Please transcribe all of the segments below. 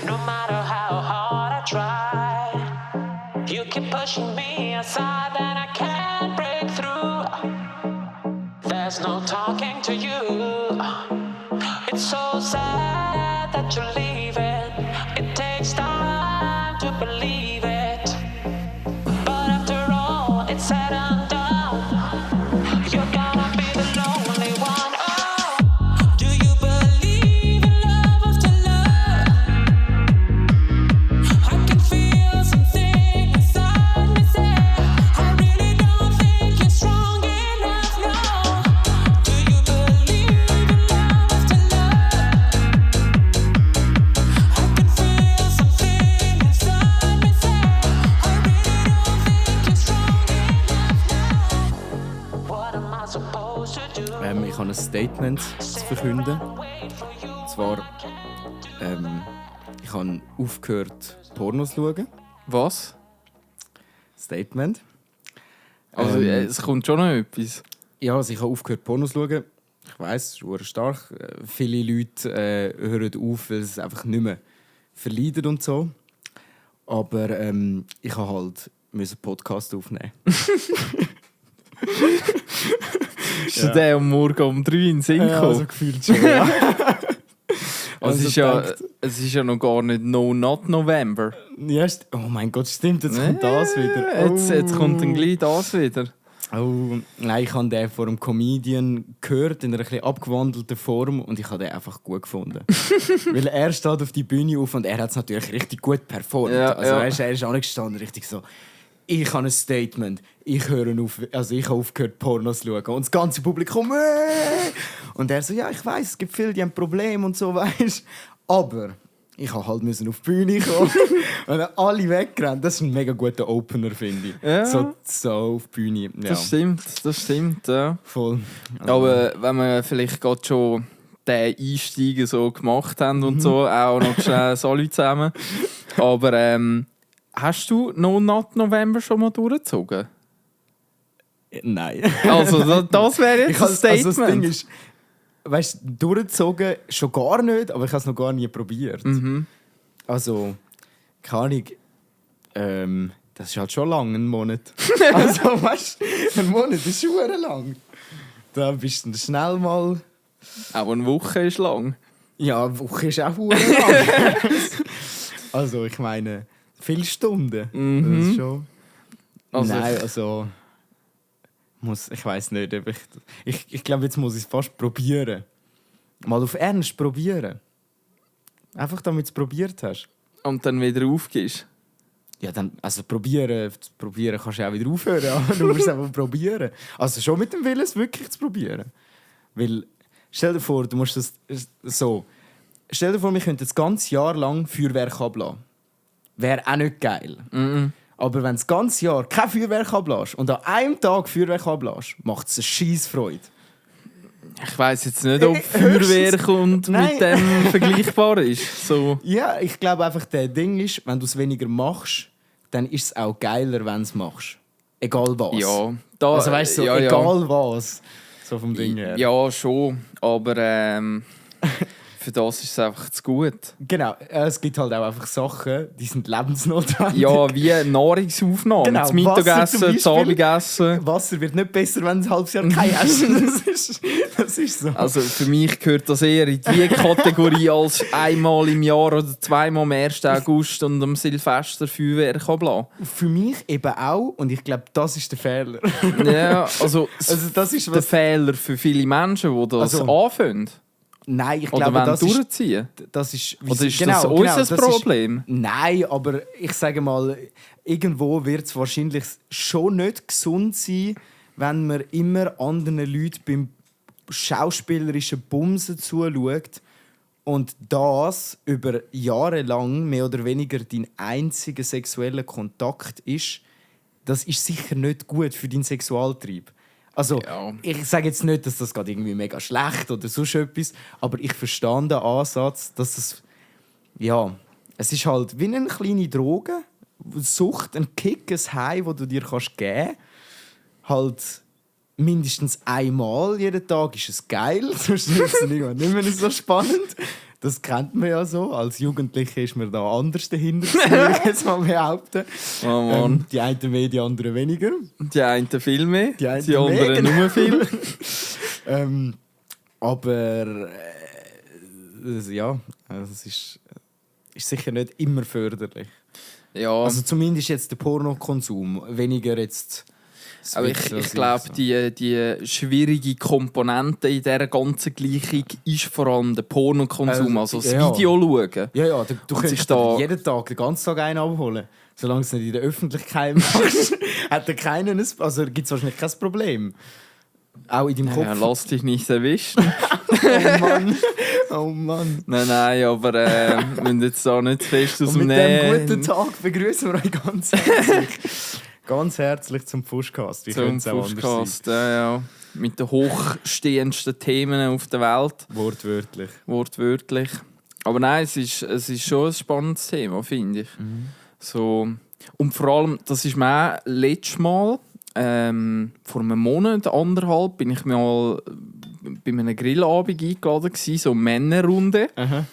No matter how hard I try, you keep pushing me aside and I can't break through. There's no talking to you. It's so sad that you're leaving. It takes time to believe it. But after all, it's said and done. You're gonna be the lonely one. Oh, do you believe in love after love? I can feel something inside me say, I really don't think you're strong enough, no. Do you believe in love after love? I can feel something inside me say, I really don't think you're strong enough, no. What am I supposed to do? Ich habe ein Statement zu verkünden. Und zwar, ich habe aufgehört, Pornos zu schauen. Was? Statement. Also es kommt schon noch etwas. Ja, also ich habe aufgehört, Pornos zu schauen. Ich weiss, es ist verdammt stark. Viele Leute hören auf, weil es einfach nicht mehr verleidet und so. Aber ich habe halt einen Podcast aufnehmen. Ist der am Morgen um 3 in den Sinn gekommen? gefühlt schon, ja. Also es ist ja noch gar nicht No Not November. Oh mein Gott, stimmt, jetzt kommt das wieder. Jetzt kommt dann gleich das wieder. Oh, nein, ich habe den vor einem Comedian gehört, in einer etwas abgewandelten Form, und ich habe den einfach gut gefunden. Weil er steht auf die Bühne auf und er hat es natürlich richtig gut performt. Ja, also ja. Er ist angestanden, richtig so, ich habe ein Statement, ich habe aufgehört, Pornos zu schauen. Und das ganze Publikum, und er so, ja, ich weiss, es gibt viele, die haben Probleme und so, weißt. Aber ich musste halt auf die Bühne kommen. Und dann alle weggerannt. Das ist ein mega guter Opener, finde ich. Ja. So auf die Bühne. Ja. Das stimmt, ja. Voll. Aber wenn wir vielleicht gerade schon den Einstieg so gemacht haben und so, auch noch schnell Salut zusammen. Aber hast du No Not November schon mal durchgezogen? Nein. Also das wäre jetzt ein Statement. Also das Ding ist, weißt, durchgezogen schon gar nicht, aber ich habe es noch gar nie probiert. Also, keine Ahnung, das ist halt schon lang, ein Monat. Also, weißt du, ein Monat ist schon lang. Da bist du dann schnell mal. Auch eine Woche ist lang. Ja, eine Woche ist auch lang. Also, ich meine, viele Stunden. Das ist schon. Also Nein, also. Ich weiss nicht, ob ich glaube, jetzt muss ich es fast probieren. Mal auf Ernst probieren. Einfach damit du es probiert hast. Und dann wieder aufgehst. Ja, dann, also probieren kannst du auch wieder aufhören, aber du musst es einfach probieren. Also schon mit dem Willen, es wirklich zu probieren. Weil, stell dir vor, du musst das so. Stell dir vor, wir könnten das ganze Jahr lang Feuerwerk ablassen. Wäre auch nicht geil. Aber wenn du das ganze Jahr kein Feuerwerk ablässt und an einem Tag Feuerwerk ablässt, macht es eine Scheissfreude. Ich weiss jetzt nicht, ob Feuerwerk und mit dem vergleichbar ist. So. Ja, ich glaube einfach, das Ding ist, wenn du es weniger machst, dann ist es auch geiler, wenn du es machst. Egal was. Ja, also weißt du, so, ja, egal was. So vom Ding her. Ja, schon. Aber für das ist es einfach zu gut. Genau, es gibt halt auch einfach Sachen, die sind lebensnotwendig. Ja, wie Nahrungsaufnahme. Genau, das Mittagessen, das Abendessen. Wasser wird nicht besser, wenn du ein halbes Jahr kein hast. Das ist so. Also für mich gehört das eher in die Kategorie als einmal im Jahr oder zweimal am 1. August und am Silvester Feuerwerk ablassen. Für mich eben auch, und ich glaube, das ist der Fehler. Ja, also das ist der Fehler für viele Menschen, die das anfangen. Nein, ich oder glaube, das durchziehen. Das ist, oder ist das unser Problem? Nein, aber ich sage mal, irgendwo wird es wahrscheinlich schon nicht gesund sein, wenn man immer anderen Leuten beim schauspielerischen Bumsen zuschaut und das über Jahre lang mehr oder weniger dein einziger sexueller Kontakt ist. Das ist sicher nicht gut für deinen Sexualtrieb. Also, ja. Ich sage jetzt nicht, dass das gerade irgendwie mega schlecht oder sonst etwas, aber ich verstehe den Ansatz, dass es, ja, es ist halt wie eine kleine Droge, Sucht, ein Kick, ein High, das du dir geben kannst. Halt mindestens einmal jeden Tag ist es geil, sonst ist es irgendwann nicht mehr so spannend. Das kennt man ja so. Als Jugendlicher ist man da anders dahinter, würde ich jetzt mal behaupten. Oh Mann. Die einen mehr, die anderen weniger. Die einen viel mehr, Die einen anderen mehr, nur viel. Aber ja, also es ist sicher nicht immer förderlich. Ja, Also zumindest jetzt der Pornokonsum, weniger jetzt. aber ich glaube, die schwierige Komponente in dieser ganzen Gleichung ist vor allem der Pornokonsum, also das ja. Video schauen. Ja, du Und sich könntest da- jeden Tag, den ganzen Tag einen abholen. Solange es nicht in der Öffentlichkeit machst, hat er keinen, also gibt es wahrscheinlich kein Problem. Auch in deinem Kopf. Ja, lass dich nicht erwischen. Oh Mann, oh Mann. Nein, aber wir müssen jetzt da nicht zu fest aus Und dem mit dem guten Nähen Tag begrüßen wir euch ganz herzlich. Ganz herzlich zum Fuschcast. Wie zum könnte es auch anders sein? Podcast. Ja. Mit den hochstehendsten Themen auf der Welt. Wortwörtlich. Wortwörtlich. Aber nein, es ist schon ein spannendes Thema, finde ich. So. Und vor allem, das ist mir auch letztes Mal, vor einem Monat, 1,5, bin ich mal bei einem Grillabend eingeladen gewesen, so eine Männerrunde. Aha.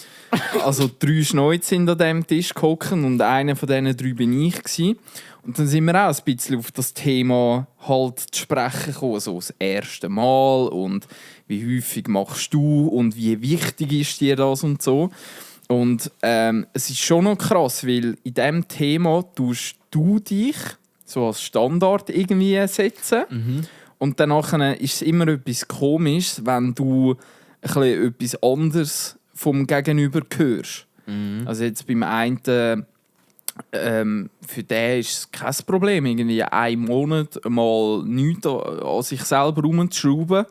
Also 3 Schnäuze sind an diesem Tisch gehockt und einer von diesen 3 bin ich gewesen. Und dann sind wir auch ein bisschen auf das Thema halt zu sprechen gekommen, so das erste Mal und wie häufig machst du und wie wichtig ist dir das und so. Und es ist schon noch krass, weil in diesem Thema tust du dich so als Standard irgendwie setzen. Und danach ist es immer etwas Komisches, wenn du ein bisschen etwas anderes vom Gegenüber hörst. Also jetzt beim einen, für den ist es kein Problem, irgendwie einen Monat mal nichts an sich selber herumzuschrauben.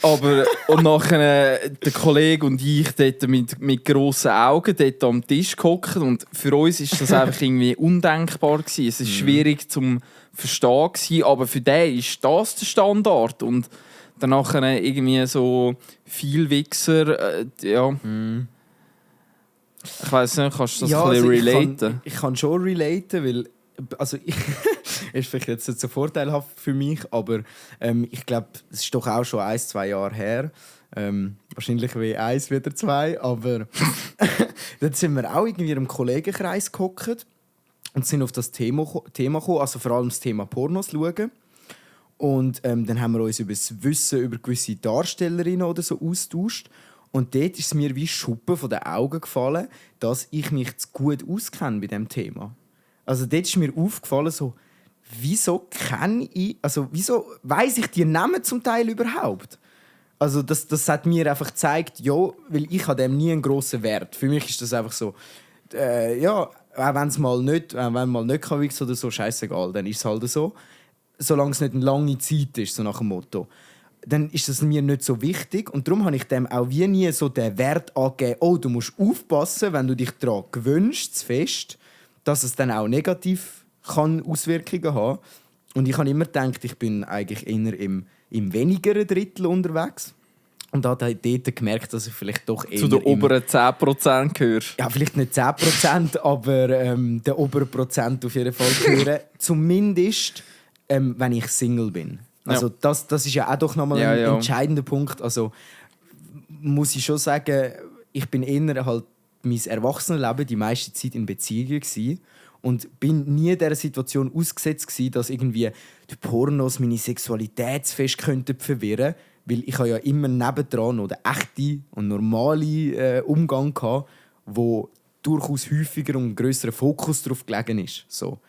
Aber und nachher der Kollege und ich dort mit grossen Augen dort am Tisch gehockt und für uns ist das einfach irgendwie undenkbar gewesen. Es ist schwierig zum Verstehen gewesen, aber für den ist das der Standard und danach irgendwie so viel Wichser, ja. Ich weiss nicht, kannst du das ein bisschen relaten? Ich kann schon relaten, weil also ist vielleicht jetzt nicht so vorteilhaft für mich, aber ich glaube, es ist doch auch schon 1-2 Jahre her. Wahrscheinlich wie 1 wieder 2, aber dann sind wir auch irgendwie in einem Kollegenkreis gehockt und sind auf das Thema gekommen, also vor allem das Thema Pornos schauen. Und dann haben wir uns über das Wissen über gewisse Darstellerinnen oder so austauscht. Und dort ist es mir wie Schuppen von den Augen gefallen, dass ich mich zu gut auskenne bei diesem Thema. Also dort ist mir aufgefallen, so, wieso weiss ich die Namen zum Teil überhaupt? Also das hat mir einfach gezeigt, ja, weil ich habe dem nie einen grossen Wert. Für mich ist das einfach so, ja, auch wenn mal nicht kann wichsen oder so, scheißegal, dann ist es halt so. Solange es nicht eine lange Zeit ist, so nach dem Motto. Dann ist das mir nicht so wichtig. Und darum habe ich dem auch wie nie so den Wert angegeben, oh, du musst aufpassen, wenn du dich daran gewöhnst, zu fest, dass es dann auch negativ Auswirkungen haben kann. Und ich habe immer gedacht, ich bin eigentlich eher im wenigeren Drittel unterwegs. Und habe dort gemerkt, dass ich vielleicht doch eher zu den oberen 10% gehörst. Ja, vielleicht nicht 10%, aber den oberen Prozent auf jeden Fall gehören. Zumindest, wenn ich Single bin. Also das ist ja auch doch nochmal ein entscheidender Punkt. Also muss ich schon sagen, ich bin eher halt mein Erwachsenenleben die meiste Zeit in Beziehungen gewesen und bin nie dieser Situation ausgesetzt gewesen, dass irgendwie die Pornos meine Sexualität zu fest könnten verwirren, weil ich habe ja immer nebendran noch den echten und normalen Umgang gehabt, wo durchaus häufiger und ein grösserer Fokus darauf gelegen ist. So.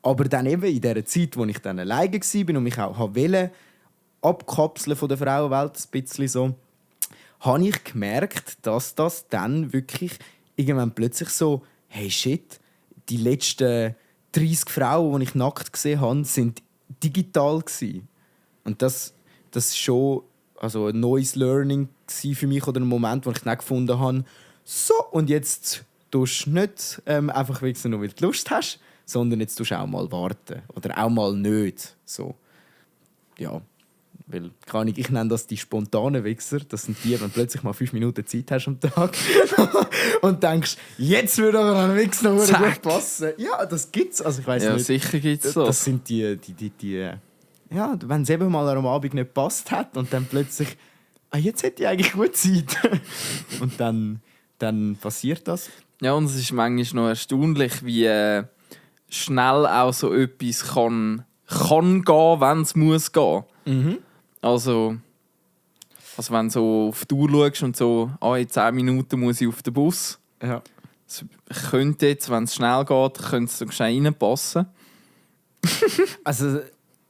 Aber dann eben in dieser Zeit, wo ich dann alleine war und mich auch wollte abkapseln von der Frauenwelt, ein bisschen so, habe ich gemerkt, dass das dann wirklich irgendwann plötzlich so, hey shit, die letzten 30 Frauen, die ich nackt gesehen habe, sind digital gewesen. Und das ist schon also ein neues Learning für mich oder ein Moment, wo ich dann gefunden habe, so, und jetzt tust du nicht einfach wirklich nur, weil du Lust hast, sondern jetzt tust du auch mal warten. Oder auch mal nicht. So. Ja. Weil, ich nenne das die spontanen Wichser. Das sind die, wenn du plötzlich mal 5 Minuten Zeit hast am Tag und denkst, jetzt würde aber ein Wichs noch gut passen. Ja, das gibt's. Also ich weiss ja, nicht. Sicher gibt's das. Das sind die ja, wenn es eben mal am Abend nicht gepasst hat und dann plötzlich jetzt hätte ich eigentlich gut Zeit. Und dann passiert das. Ja, und es ist manchmal noch erstaunlich, wie schnell auch so etwas kann gehen, wenn es muss gehen. Also wenn du so auf die Uhr schaust und so, in 10 Minuten muss ich auf den Bus. Ja. Es könnte jetzt, wenn es schnell geht, könnte es so schnell reinpassen. Also,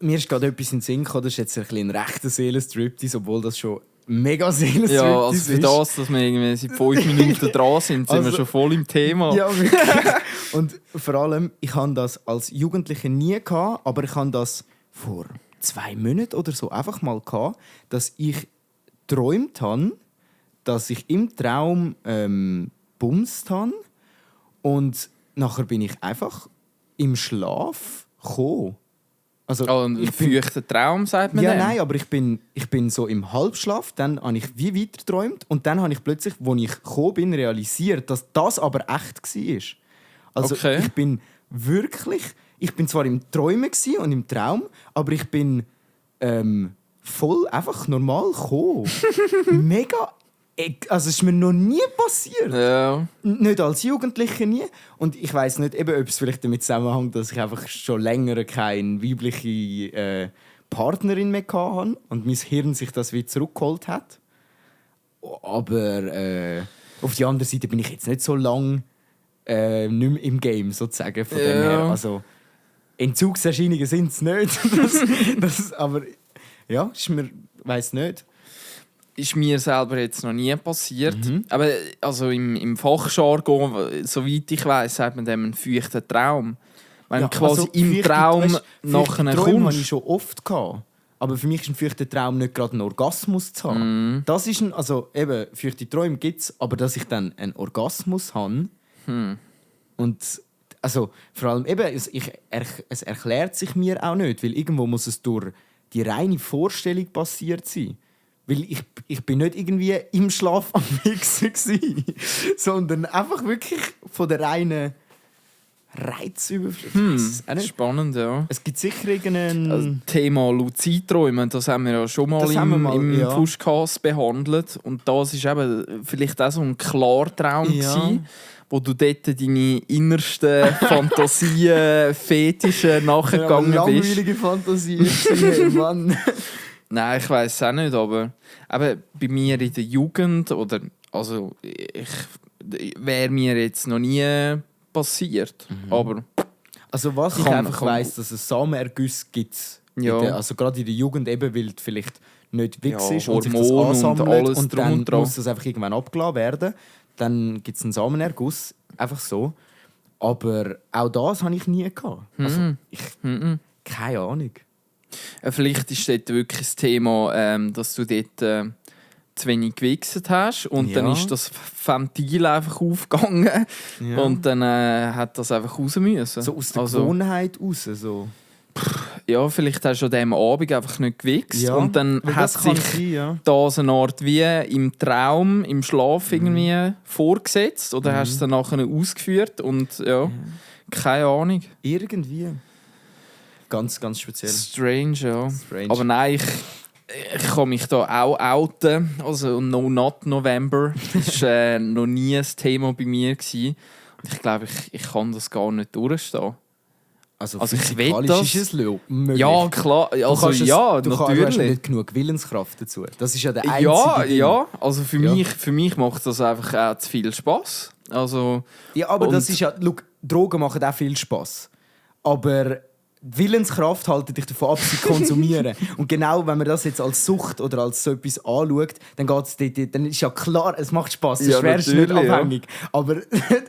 mir ist gerade etwas in den Sinn gekommen, das ist jetzt ein rechter Seelenstriptease, obwohl das schon mega Seelenstriptease Ja, also für ist. das, dass wir irgendwie seit 5 Minuten dran sind, sind wir Also- schon voll im Thema. Ja, wirklich. Und vor allem, ich hatte das als Jugendlicher nie gehabt, aber ich hatte das vor 2 Monaten oder so einfach mal gehabt, dass ich geträumt habe, dass ich im Traum bumst habe und nachher bin ich einfach im Schlaf gekommen. Also, Oh, ein feuchter Traum, sagt man ja, dem? nein, aber ich bin so im Halbschlaf, dann habe ich wie weiter geträumt und dann habe ich plötzlich, als ich gekommen bin, realisiert, dass das aber echt war. Also Okay. ich bin zwar im Träumen gsi und im Traum, aber ich bin voll einfach normal gekommen. Mega, also es ist mir noch nie passiert. Ja. Nicht als Jugendlicher nie. Und ich weiss nicht, ob es vielleicht damit zusammenhängt, dass ich einfach schon länger keine weibliche Partnerin mehr hatte und mein Hirn sich das wieder zurückgeholt hat. Aber auf die andere Seite bin ich jetzt nicht so lange nicht mehr im Game, sozusagen. Von dem her. Also, Entzugserscheinungen sind es nicht. Aber ja, ist mir, weiss nicht. Ist mir selber jetzt noch nie passiert. Aber also im Fachjargon, soweit ich weiss, sagt man dem einen feuchten Traum. Wenn du quasi also, im feuchte- Traum weisst, nachher feuchte Träume hatte ich kommst. schon oft gehabt. Aber für mich ist ein feuchter Traum nicht gerade ein Orgasmus zu haben. Das ist also eben, feuchte Träume gibt es, aber dass ich dann einen Orgasmus habe. Und also vor allem eben, es erklärt sich mir auch nicht, weil irgendwo muss es durch die reine Vorstellung passiert sein. Weil ich bin nicht irgendwie im Schlaf am Wichsen gsi, sondern einfach wirklich von der reinen Reizüberflutung. Spannend, ja. Es gibt sicher irgendeinen... Also, Thema Luzidträumen, das haben wir ja schon mal Das haben wir mal, im ja. Fuschcast behandelt. Und das ist eben vielleicht auch so ein Klartraum Ja. gewesen, wo du dort deine innersten Fantasien, Fetischen nachgegangen bist. langweilige Fantasie. Hey, Mann. Nein, ich weiß es auch nicht, aber eben bei mir in der Jugend oder also wäre mir jetzt noch nie passiert, aber Also was ich Kann- einfach kann- weiss, dass es Samenergüsse gibt. Ja. Also gerade in der Jugend eben, weil du vielleicht nicht wichst Ja, ist und sich das Hormone und ansammelt alles und drum dann und dran. muss das einfach irgendwann abgeladen werden. Dann gibt es einen Samenerguss, einfach so. Aber auch das habe ich nie gehabt. Also keine Ahnung. vielleicht ist dort wirklich das Thema, dass du dort zu wenig gewichst hast und Ja. dann ist das Ventil einfach aufgegangen Ja. und dann hat das einfach raus müssen. So aus der Also, Gewohnheit raus. So. ja, vielleicht hast du an diesem Abend einfach nicht gewichst Ja, und dann weil hat das kann sich sein, ja. das eine Art wie im Traum, im Schlaf irgendwie vorgesetzt oder hast du es dann nachher ausgeführt und ja, keine Ahnung. Irgendwie. Ganz, ganz speziell. Strange, ja. Strange. Aber nein, ich kann mich da auch outen. Also No Not November war noch nie ein Thema bei mir gewesen. Und ich glaube, ich kann das gar nicht durchstehen. Also ich physikalisch will das. ist es möglich. Ja, klar. Du Also kannst es- ja, du hast natürlich. nicht genug Willenskraft dazu. Das ist ja der einzige Ja, Ding. ja. Also für Ja. mich macht das einfach auch zu viel Spass. Also, Ja, aber das Und- ist ja... Schau, Drogen machen auch viel Spass. Aber die Willenskraft hält dich davon ab, sie zu konsumieren. Und genau, wenn man das jetzt als Sucht oder als so etwas anschaut, dann ist ja klar, es macht Spass. Ja, Sonst wärst du nicht natürlich, ja. abhängig. Aber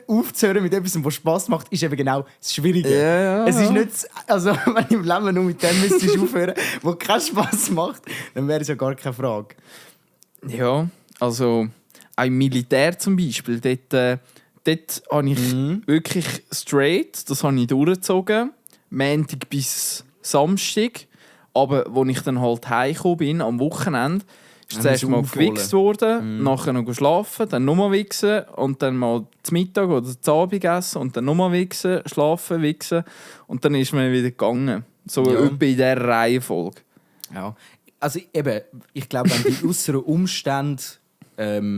aufzuhören mit etwas, was Spass macht, ist eben genau das Schwierige. Ja, Es ist ja. nicht... Also, wenn du im Leben nur mit dem müsstest aufhören, was keinen Spass macht, dann wäre es ja gar keine Frage. ja, also auch im Militär zum Beispiel, dort habe ich wirklich straight, das habe ich durchgezogen, Montag bis Samstag. Aber als ich dann halt heimgekommen bin, am Wochenende, ist Haben zuerst wir mal es aufholen. gewichst worden, nachher noch schlafen, dann nochmal wichsen und dann mal zum Mittag oder zum Abend essen und dann nochmal wichsen, schlafen, wichsen und dann ist man wieder gegangen. So Ja. etwa in dieser Reihenfolge. Ja. also eben, ich glaube, wenn die äußeren Umstände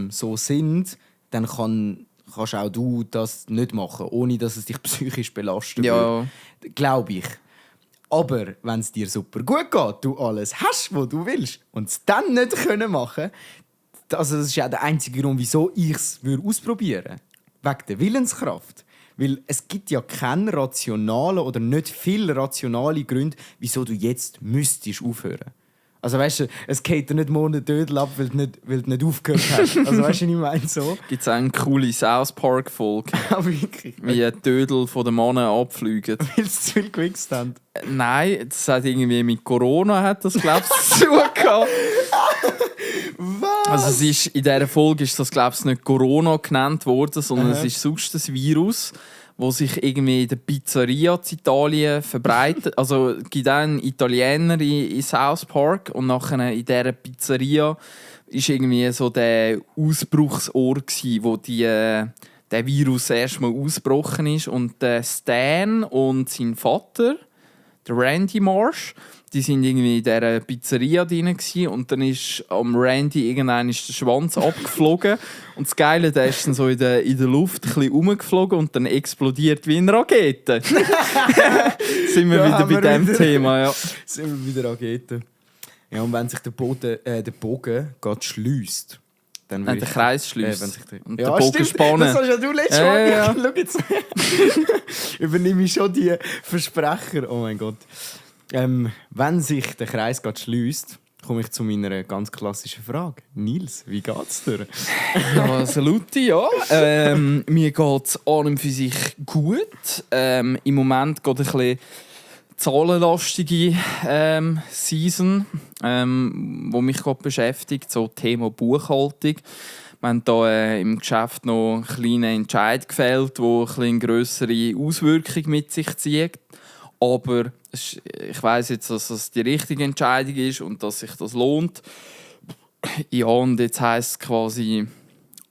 so sind, dann kannst auch du das nicht machen, ohne dass es dich psychisch belastet. Ja. Glaube ich. Aber wenn es dir super gut geht, du alles hast, was du willst, und es dann nicht machen können, das ist ja der einzige Grund, wieso ich es ausprobieren würde. Wegen der Willenskraft. Weil es gibt ja keine rationalen oder nicht viele rationale Gründe, wieso du jetzt müsstest aufhören. Also weißt du, es geht dir nicht morgen der Dödel ab, weil du nicht aufgehört hast. Also weißt du, ich meine so. Gibt es eine coole South Park-Folge, Ja, wirklich. wie die Dödel von den Männern abfliegen? Weil sie zu viel gewichst haben. Nein, das hat irgendwie mit Corona hat das, glaube ich, zu tun gehabt. Was? Also es ist, in dieser Folge ist das, glaube ich, nicht Corona genannt worden, sondern Aha. es ist sonst ein Virus, das sich irgendwie in der Pizzeria in Italien verbreitet. Also es gibt auch einen Italiener in South Park und nachher in dieser Pizzeria ist irgendwie so der Ausbruchsort gsi, wo der Virus erstmal ausgebrochen ist, und der Stan und sein Vater, der Randy Marsh, die sind irgendwie in dieser Pizzeria drin gsi, und dann ist am Randy irgendwann ist der Schwanz abgeflogen, und das Geile, der ist dann so in der Luft ein bisschen rumgeflogen und dann explodiert wie eine Rakete. Sind wir Ja, wieder haben bei wir diesem wieder. Thema, ja. Sind wir wieder Raketen. Ja, und wenn sich der Bogen gerade schliesst, dann Nein, würde der ich... Kreis schließt. wenn sich der... Und der Bogen stimmt. spannen. Das hast ja du letztes Ja, Mal. ja. Schau jetzt. Übernehme ich schon die Versprecher. Oh mein Gott. Wenn sich der Kreis gerade schliesst, komme ich zu meiner ganz klassischen Frage. Nils, wie geht's dir? Ja, Saluti, ja. Mir geht es an und für sich gut. Im Moment geht ein bisschen zahlenlastige Season, wo mich gerade beschäftigt, so Thema Buchhaltung. Wir haben hier im Geschäft noch einen kleinen Entscheid gefällt, der eine grössere Auswirkung mit sich zieht. Aber ich weiss jetzt, dass das die richtige Entscheidung ist und dass sich das lohnt. Ja, und jetzt heisst es quasi,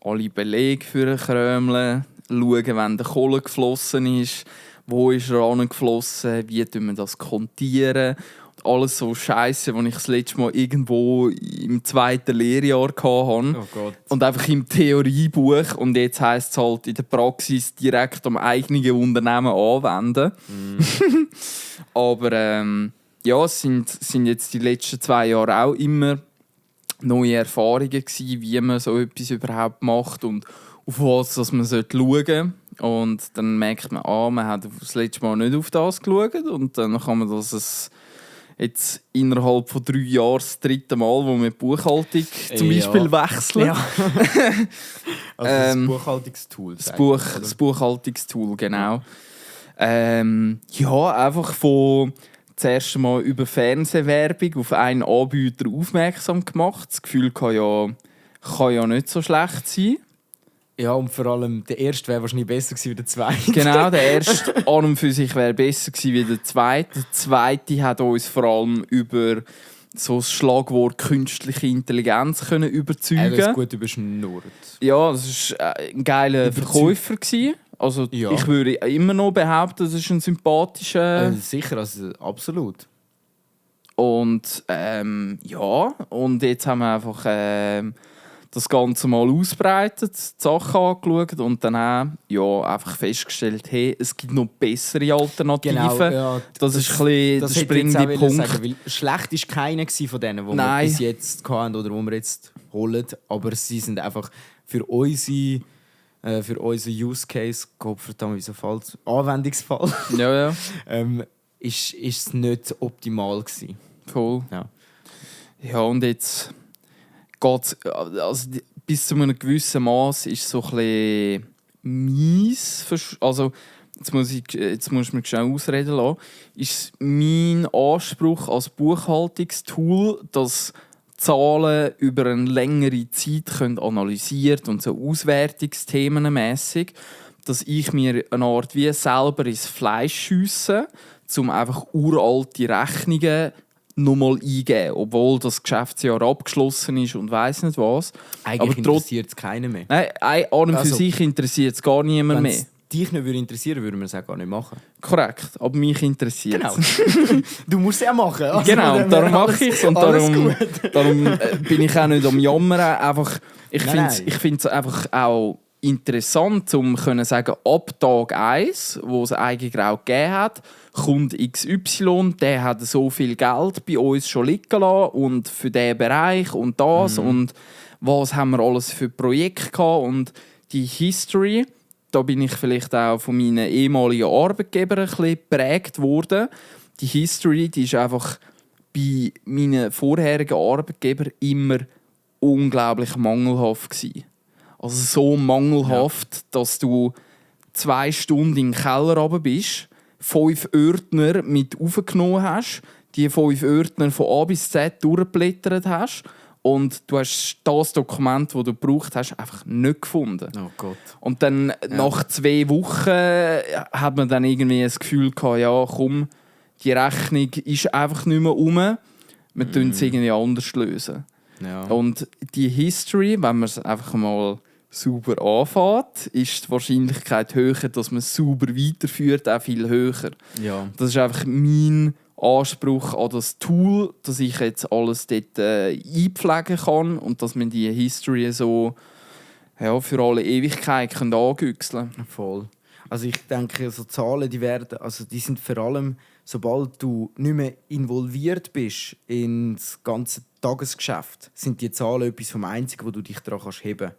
alle Belege für ein Krömle, schauen, wenn der Kohle geflossen ist, wo ist er angeflossen, wie tun wir das kontieren. Und alles so Scheisse, die ich das letzte Mal irgendwo im 2. Lehrjahr hatte. Oh Gott. Und einfach im Theoriebuch. Und jetzt heisst es halt in der Praxis direkt am eigenen Unternehmen anwenden. Aber ja, es sind jetzt die letzten 2 Jahre auch immer neue Erfahrungen gewesen, wie man so etwas überhaupt macht und auf was dass man schauen sollte. Und dann merkt man, man hat das letzte Mal nicht auf das geschaut. Und dann kann man das jetzt innerhalb von 3 Jahren das 3. Mal, wo wir die Buchhaltung zum Beispiel wechseln. Ja. Also das Buchhaltungstool. Das Buchhaltungstool, genau. Ja, einfach von zuerst einmal über Fernsehwerbung auf einen Anbieter aufmerksam gemacht. Das Gefühl kann ja nicht so schlecht sein. Ja, und vor allem der erste wäre wahrscheinlich besser gewesen als der zweite. Genau, der erste an und für sich wäre besser gewesen wie der zweite. Der zweite hat uns vor allem über so das Schlagwort künstliche Intelligenz können überzeugen. Das ist gut überschnurrt. Ja, das war ein geiler Verkäufer gewesen. Also Ja. ich würde immer noch behaupten, das ist ein sympathischer. Sicher, also absolut. Und ja, und jetzt haben wir einfach das Ganze mal ausbreitet, die Sachen angeschaut und dann auch, ja, einfach festgestellt, hey, es gibt noch bessere Alternativen. Genau, ja, das ist ein bisschen der springende Punkt. Sagen, weil schlecht war keiner von denen, die wir bis jetzt hatten oder die wir jetzt holen. Aber sie sind einfach für unseren Use Case, Gottverdammt, wieso falsch, Anwendungsfall, Ja, ist es nicht optimal gewesen. voll. Ja. Ja, und jetzt geht's, also bis zu einem gewissen Maß ist so ein bisschen mies. Also, jetzt musst du mir schnell ausreden lassen. Ist mein Anspruch als Buchhaltungstool, dass Zahlen über eine längere Zeit analysiert und so Auswertungsthemenmässig, dass ich mir eine Art wie selber ins Fleisch schiesse, um einfach uralte Rechnungen nochmal eingeben, obwohl das Geschäftsjahr abgeschlossen ist und weiss nicht was. Eigentlich Aber interessiert es keinen mehr. Nein, an und für sich interessiert es gar niemand mehr. dich nicht würde interessieren, würden wir es auch gar nicht machen. Korrekt, aber mich interessiert Genau. Du musst es ja machen. Also genau, dann darum wäre mache ich es und alles darum, gut. darum bin ich auch nicht am Jammern. Einfach, ich Nein, finde es einfach auch interessant, um zu sagen, ab Tag 1, wo es Eigengrau gegeben hat, kommt XY, der hat so viel Geld bei uns schon liegen lassen und für diesen Bereich und das und was haben wir alles für Projekte gehabt und die History, da bin ich vielleicht auch von meinen ehemaligen Arbeitgebern ein bisschen geprägt worden. Die History, die ist einfach bei meinen vorherigen Arbeitgebern immer unglaublich mangelhaft gewesen. Also so mangelhaft, dass du 2 Stunden in den Keller runter bist, 5 Ordner mit aufgenommen hast, die 5 Ordner von A bis Z durchgeblättert hast und du hast das Dokument, das du gebraucht hast, einfach nicht gefunden. Oh Gott. Und dann nach 2 Wochen hat man dann irgendwie das Gefühl gehabt, ja komm, die Rechnung ist einfach nicht mehr rum, wir lösen es irgendwie anders lösen. Ja. Und die History, wenn man es einfach mal sauber anfängt, ist die Wahrscheinlichkeit höher, dass man es sauber weiterführt, auch viel höher. Ja. Das ist einfach mein Anspruch an das Tool, dass ich jetzt alles dort einpflegen kann und dass man die History so für alle Ewigkeit angüchseln kann. Voll. Also ich denke, so Zahlen, die sind vor allem, sobald du nicht mehr involviert bist ins ganze Tagesgeschäft, sind die Zahlen etwas vom Einzigen, wo du dich daran heben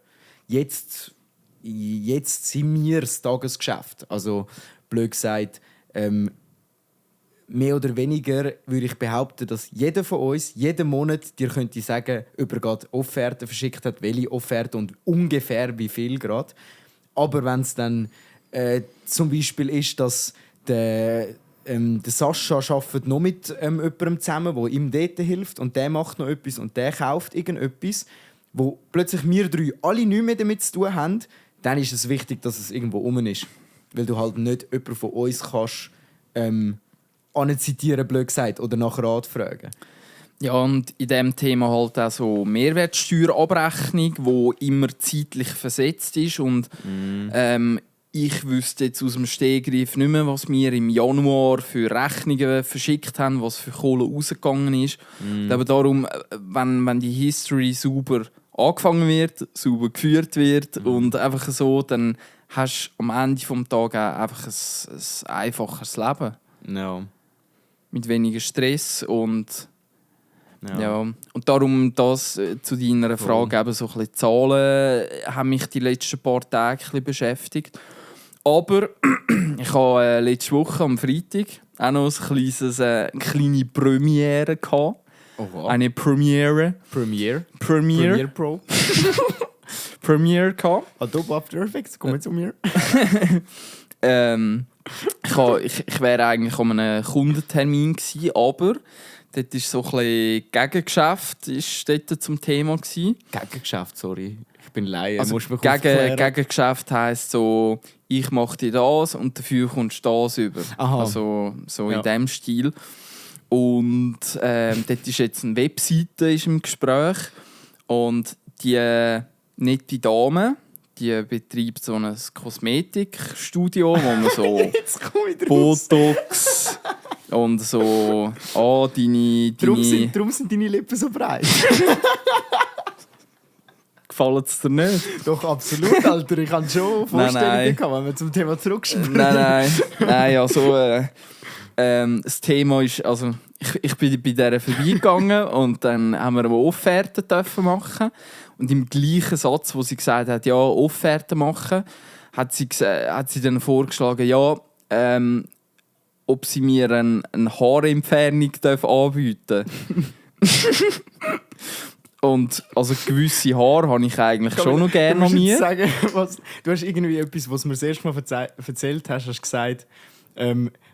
kannst. Jetzt sind wir das Tagesgeschäft. Also blöd gesagt, mehr oder weniger würde ich behaupten, dass jeder von uns jeden Monat dir könnte sagen, ob er gerade Offerten verschickt hat, welche Offerte und ungefähr wie viel gerade. Aber wenn es dann zum Beispiel ist, dass der Sascha arbeitet noch mit jemandem zusammen, der ihm dort hilft und der macht noch etwas und der kauft irgendetwas, wo plötzlich wir 3 alle nichts mehr damit zu tun haben, dann ist es wichtig, dass es irgendwo rum ist. Weil du halt nicht jemanden von uns kannst anzitieren, blöd gesagt, oder nach Rat fragen. Ja, und in diesem Thema halt auch so Mehrwertsteuerabrechnung, die immer zeitlich versetzt ist. Und ich wüsste jetzt aus dem Stegreif nicht mehr, was wir im Januar für Rechnungen verschickt haben, was für Kohle rausgegangen ist. Aber darum, wenn die History sauber angefangen wird, sauber geführt wird und einfach so, dann hast du am Ende des Tages auch einfach ein einfacheres Leben. Ja. Mit weniger Stress und ja. Und darum das zu deiner Frage, eben so ein bisschen Zahlen haben mich die letzten paar Tage ein bisschen beschäftigt. Aber ich hatte letzte Woche am Freitag auch noch eine kleine Premiere gehabt. Oh, wow. Eine Premiere Pro. Premiere gehabt. Adobe After Effects, komm zu mir. Ich wäre eigentlich an einem Kundentermin gewesen, aber dort ist so ein bisschen Gegengeschäft ist dort zum Thema gewesen. Gegengeschäft, sorry. Ich bin Laie, Also musst du mich aufklären. Gegengeschäft heisst so, ich mache dir das und dafür kommst du das über. Aha. Also so Ja. in diesem Stil. Und dort ist jetzt eine Webseite ist im Gespräch und die nette Dame, die betreibt so ein Kosmetikstudio, wo man so Jetzt komm ich raus. Botox und so deine Darum sind deine Lippen so breit. gefallen es dir nicht? Doch, absolut, Alter. Ich hatte schon Vorstellungen, Nein. gehabt, wenn wir zum Thema zurückspringen. Nein, also das Thema ist, also ich bin bei dieser vorbeigegangen und dann haben wir eine Offerte dürfen machen und im gleichen Satz, wo sie gesagt hat, ja, Offerte machen, hat sie dann vorgeschlagen, ja, ob sie mir eine Haarentfernung anbieten dürfen. Und also gewisse Haare habe ich eigentlich schon noch gerne an mir. Sagen, du hast irgendwie etwas, was du mir das erste Mal erzählt hast, hast gesagt,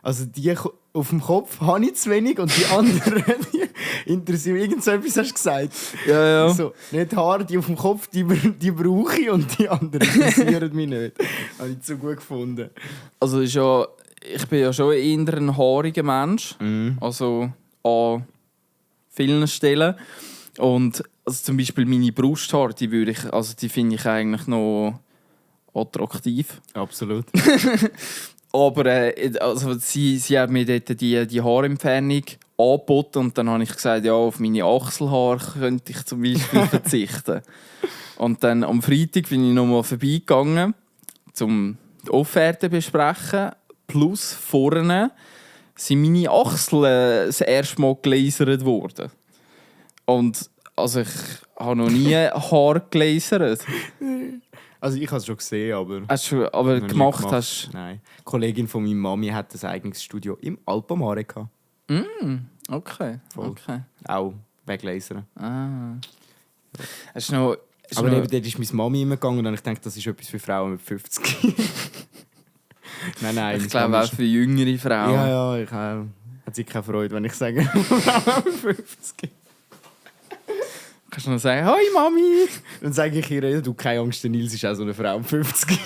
also die auf dem Kopf habe ich zu wenig und die anderen die interessieren mich. Irgend so etwas hast du gesagt. Ja. So, nicht Haare, die auf dem Kopf, die brauche ich und die anderen interessieren mich nicht. Habe ich so gut gefunden. Also ich bin ja schon eher ein haariger Mensch. Also an vielen Stellen. Und also zum Beispiel meine Brusthaare, die finde ich eigentlich noch attraktiv. Absolut. Aber also sie hat mir dort die Haarentfernung angeboten und dann habe ich gesagt, ja, auf meine Achselhaare könnte ich zum Beispiel verzichten. Und dann am Freitag bin ich nochmal vorbeigegangen, um die Offerte zu besprechen. Plus vorne sind meine Achseln das erste Mal gelasert worden. Und also ich habe noch nie Haar gelasert. Also ich habe es schon gesehen, aber... Hast du aber noch nie gemacht hast? Nein. Die Kollegin von meiner Mami hat ein eigenes Studio im Alpamare gehabt. Okay. Voll. Okay. Auch weglasern. Ah. Hast du noch... Aber eben, dort ist meine Mami immer gegangen und ich denke, das ist etwas für Frauen mit 50. Nein. Ich glaube auch für jüngere Frauen. Ja, ich hat sie keine Freude, wenn ich sage, Frauen mit 50. Kannst du noch sagen, «Hoi Mami!» Dann sage ich ihr, du, keine Angst, der Nils ist auch so eine Frau mit 50.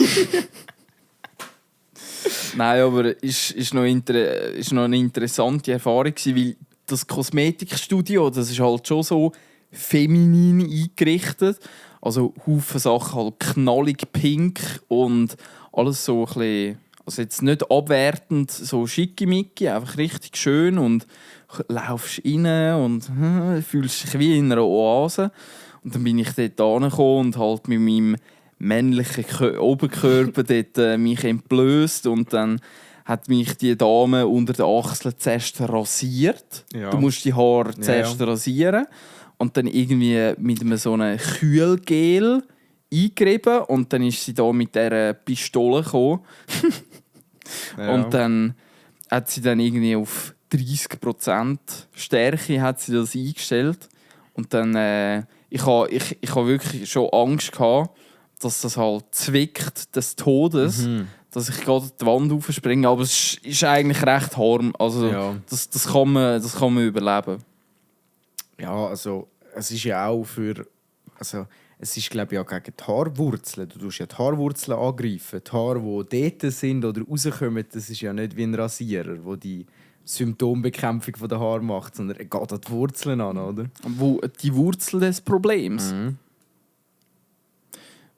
Nein, aber ist noch eine interessante Erfahrung gewesen, weil das Kosmetikstudio, das ist halt schon so feminin eingerichtet. Also Haufen Sachen halt knallig pink und alles so ein bisschen, also jetzt nicht abwertend, so schickimicki, einfach richtig schön und laufst rein und fühlst dich wie in einer Oase. Und dann bin ich dort angekommen und halt mit meinem männlichen Oberkörper dort, mich entblößt und dann hat mich die Dame unter den Achseln zuerst rasiert. Ja. Du musst die Haare zuerst rasieren und dann irgendwie mit so einem Kühlgel eingerieben und dann ist sie da mit dieser Pistole gekommen. Und dann hat sie dann irgendwie auf 30% Stärke hat sie das eingestellt und dann ich habe wirklich schon Angst gehabt, dass das halt zwickt des Todes, dass ich gerade die Wand aufspringe, aber es ist eigentlich recht harm, also das kann man überleben. Ja, also es ist ja auch für, also es ist glaube ich auch gegen die Haarwurzeln. Du tust ja die Haarwurzeln angreifen. Die Haare, die dort sind oder rauskommen, das ist ja nicht wie ein Rasierer, wo die Symptombekämpfung der Haare macht, sondern er geht an die Wurzeln an, oder? Wo die Wurzel des Problems.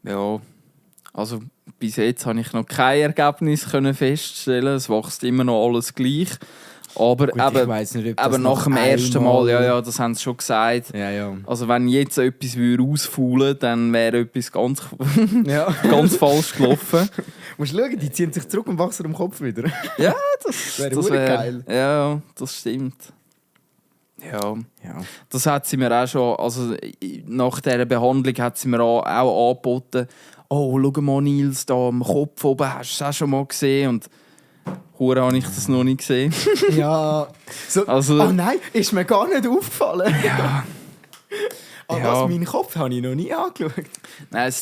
Ja, also bis jetzt habe ich noch kein Ergebnis feststellen. Es wächst immer noch alles gleich. Aber Gut, ich weiss nicht, ob das aber nach dem ersten Mal, ja, das haben sie schon gesagt. Ja. Also wenn jetzt etwas ausfaulen würde, dann wäre etwas ganz, ganz falsch gelaufen. Musst du schauen, die ziehen sich zurück und wachsen am Kopf wieder. Ja, das wäre geil. Ja, das stimmt. Ja. Das hat sie mir auch schon, also nach dieser Behandlung hat sie mir auch angeboten, oh, schau mal Nils, da am Kopf oben, hast du das auch schon mal gesehen? Und hure habe ich das noch nicht gesehen. Ja. So, also, oh nein, ist mir gar nicht aufgefallen. Ja. Aber meinen Kopf habe ich noch nie angeschaut. Nein,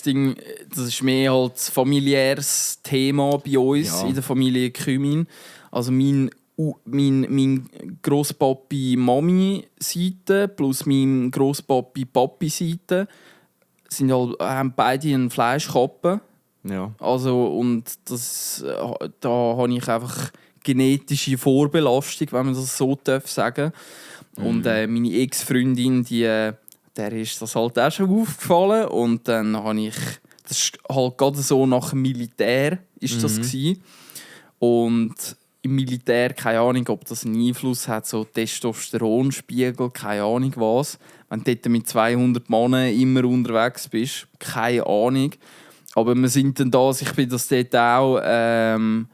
das ist mehr halt ein familiäres Thema bei uns in der Familie Kümin. Also mein Grosspapi-Mami-Seite plus mein Grosspapi-Papi-Seite haben beide einen Fleischkappen. Ja. Also, und da habe ich einfach genetische Vorbelastung, wenn man das so sagen darf. Und meine Ex-Freundin, der ist das halt auch schon aufgefallen. Und dann habe ich, das war halt gerade so nach dem Militär ist das gewesen. Und im Militär, keine Ahnung, ob das einen Einfluss hat, so Testosteronspiegel, keine Ahnung was. Wenn du dort mit 200 Männern immer unterwegs bist, keine Ahnung. Aber wir sind dann da, ich bin das dort auch beim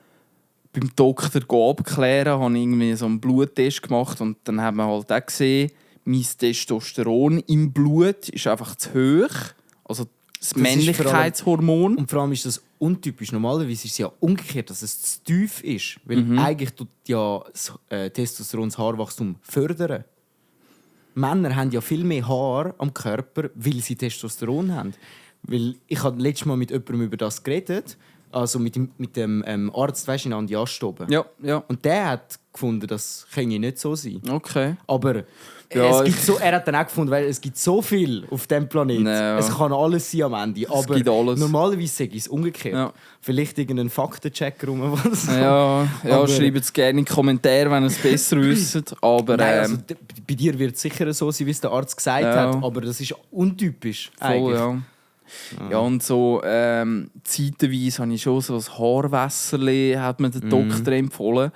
Doktor abklären, habe irgendwie so einen Bluttest gemacht und dann haben wir halt auch gesehen, mein Testosteron im Blut ist einfach zu hoch. Also das Männlichkeitshormon. Und vor allem ist das untypisch. Normalerweise ist es ja umgekehrt, dass es zu tief ist. Weil eigentlich tut ja das Testosteron das Haarwachstum fördern. Männer haben ja viel mehr Haar am Körper, weil sie Testosteron haben. Weil ich habe letztes Mal mit jemandem über das geredet, also mit dem Arzt, weißt du, in Andi Astoben. Ja. Und der hat gefunden, das kann nicht so sein. Okay. Aber Ja, es gibt so, er hat dann auch gefunden, weil es gibt so viel auf diesem Planeten. Ja. Es kann alles sein am Ende. Aber gibt alles. normalerweise sage ich es umgekehrt. Ja. Vielleicht irgendeinen Faktencheck rum. Was Ja, Aber- schreibt es gerne in die Kommentare, wenn ihr es besser wisst. Aber Nein, also, bei dir wird es sicher so sein, wie es der Arzt gesagt Ja. hat. Aber das ist untypisch. voll, eigentlich. ja. Ja, und so zeitweise habe ich schon so ein Haarwässerli, hat mir der Doktor empfohlen.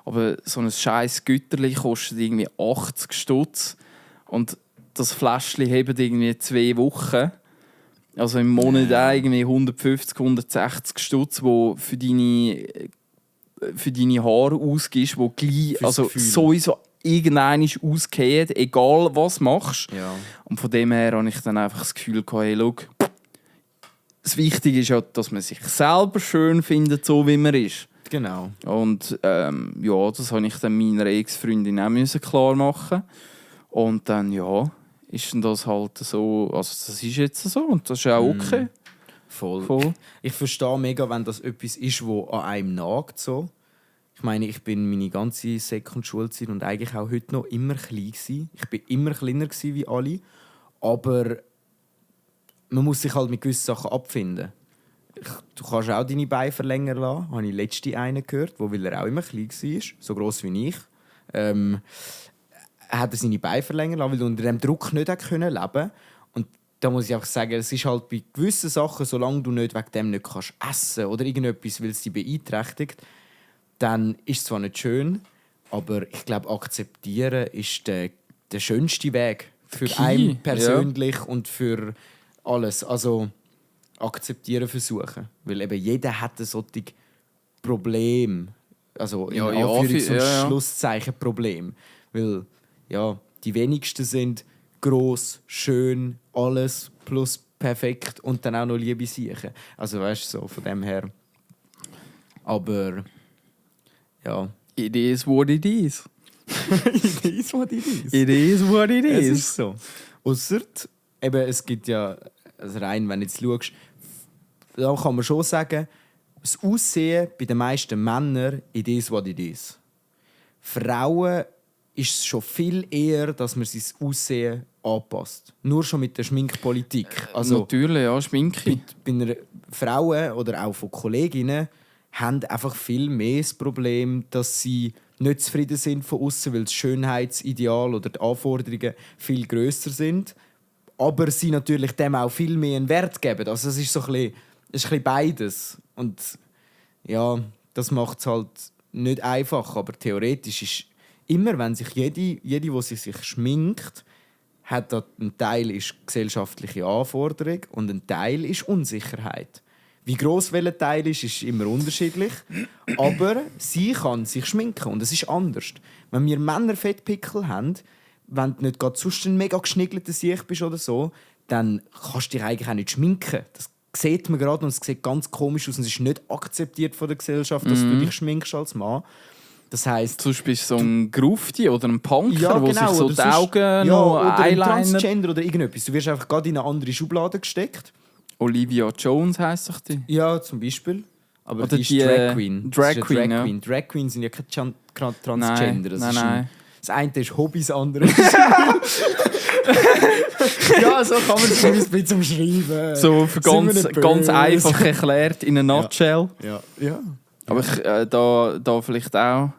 Aber so ein scheiß Güterli kostet irgendwie 80 Stutz. Und das Fläschchen hebt irgendwie 2 Wochen. Also im Monat auch irgendwie 150, 160 Stutz, wo für deine Haare ausgibst, wo gleich, also Gefühl. sowieso irgendwann ausgehen, egal was du machst. Ja. Und von dem her habe ich dann einfach das Gefühl gehabt, hey, schau, das Wichtige ist ja, dass man sich selber schön findet, so wie man ist. Genau. Und ja, das habe ich dann meiner Ex-Freundin auch klar machen. Und dann, ja, ist dann das halt so, also das ist jetzt so und das ist auch okay. Voll. Ich verstehe mega, wenn das etwas ist, was an einem nagt. So. Ich meine, ich bin meine ganze Sek- und Schulzeit und eigentlich auch heute noch immer klein gewesen. Ich bin immer kleiner gewesen wie alle. Aber man muss sich halt mit gewissen Sachen abfinden. Du kannst auch deine Beine verlängern lassen. Habe ich letzte einen gehört, weil er auch immer klein war, so gross wie ich. Hat er seine Beine verlängern lassen, weil er unter dem Druck nicht leben konnte. Und da muss ich einfach sagen, es ist halt bei gewissen Sachen, solange du nicht wegen dem nicht kannst essen oder irgendetwas, weil es dich beeinträchtigt, dann ist es zwar nicht schön, aber ich glaube, akzeptieren ist der schönste Weg für einen persönlich und für alles. Also akzeptieren versuchen. Weil eben jeder hat ein solches Problem. Also in Anführungs- und Schlusszeichen Problem. Weil ja, die wenigsten sind gross, schön, alles plus perfekt und dann auch noch Liebe sicher. Also weißt du, so von dem her. Aber ja. It is what it is. It is what it is. It is what it is. Es ist so. Ausser, eben, es gibt ja, also rein, wenn du jetzt schaust, da kann man schon sagen, das Aussehen bei den meisten Männern, it is what it is. Frauen ist es schon viel eher, dass man sein Aussehen anpasst. Nur schon mit der Schminkpolitik. Also, natürlich, ja, Schminke. bei einer Frauen oder auch von Kolleginnen haben einfach viel mehr das Problem, dass sie nicht zufrieden sind von außen, weil das Schönheitsideal oder die Anforderungen viel grösser sind. Aber sie natürlich dem auch viel mehr einen Wert geben. Also es ist so ein bisschen beides. Und ja, das macht es halt nicht einfach. Aber theoretisch ist immer, wenn sich jede, die sich schminkt, hat da ein Teil ist gesellschaftliche Anforderung und ein Teil ist Unsicherheit. Wie gross welcher Teil ist immer unterschiedlich. Aber sie kann sich schminken und es ist anders. Wenn wir Männer Fettpickel haben, wenn du nicht gerade sonst ein mega geschniggelter Sicht bist oder so, dann kannst du dich eigentlich auch nicht schminken. Das sieht man gerade und es sieht ganz komisch aus und es ist nicht akzeptiert von der Gesellschaft, dass du dich schminkst als Mann. Das heisst, sonst bist du so ein Grufti oder ein Punker, ja, wo genau, sich so die Augen noch oder ein Eyeliner... Transgender oder irgendetwas. Du wirst einfach gerade in eine andere Schublade gesteckt. Olivia Jones heisst doch die. Ja, zum Beispiel. Aber oder die ist Drag Queen. Drag Das ist Queen, eine Drag ja. Queen. Drag Queen sind ja keine Transgender. Nein. Das eine ist Hobby, das andere ist... Ja, so kann man es ein bisschen umschreiben. So für ganz einfach erklärt, in a nutshell. Ja. Aber ich, da vielleicht auch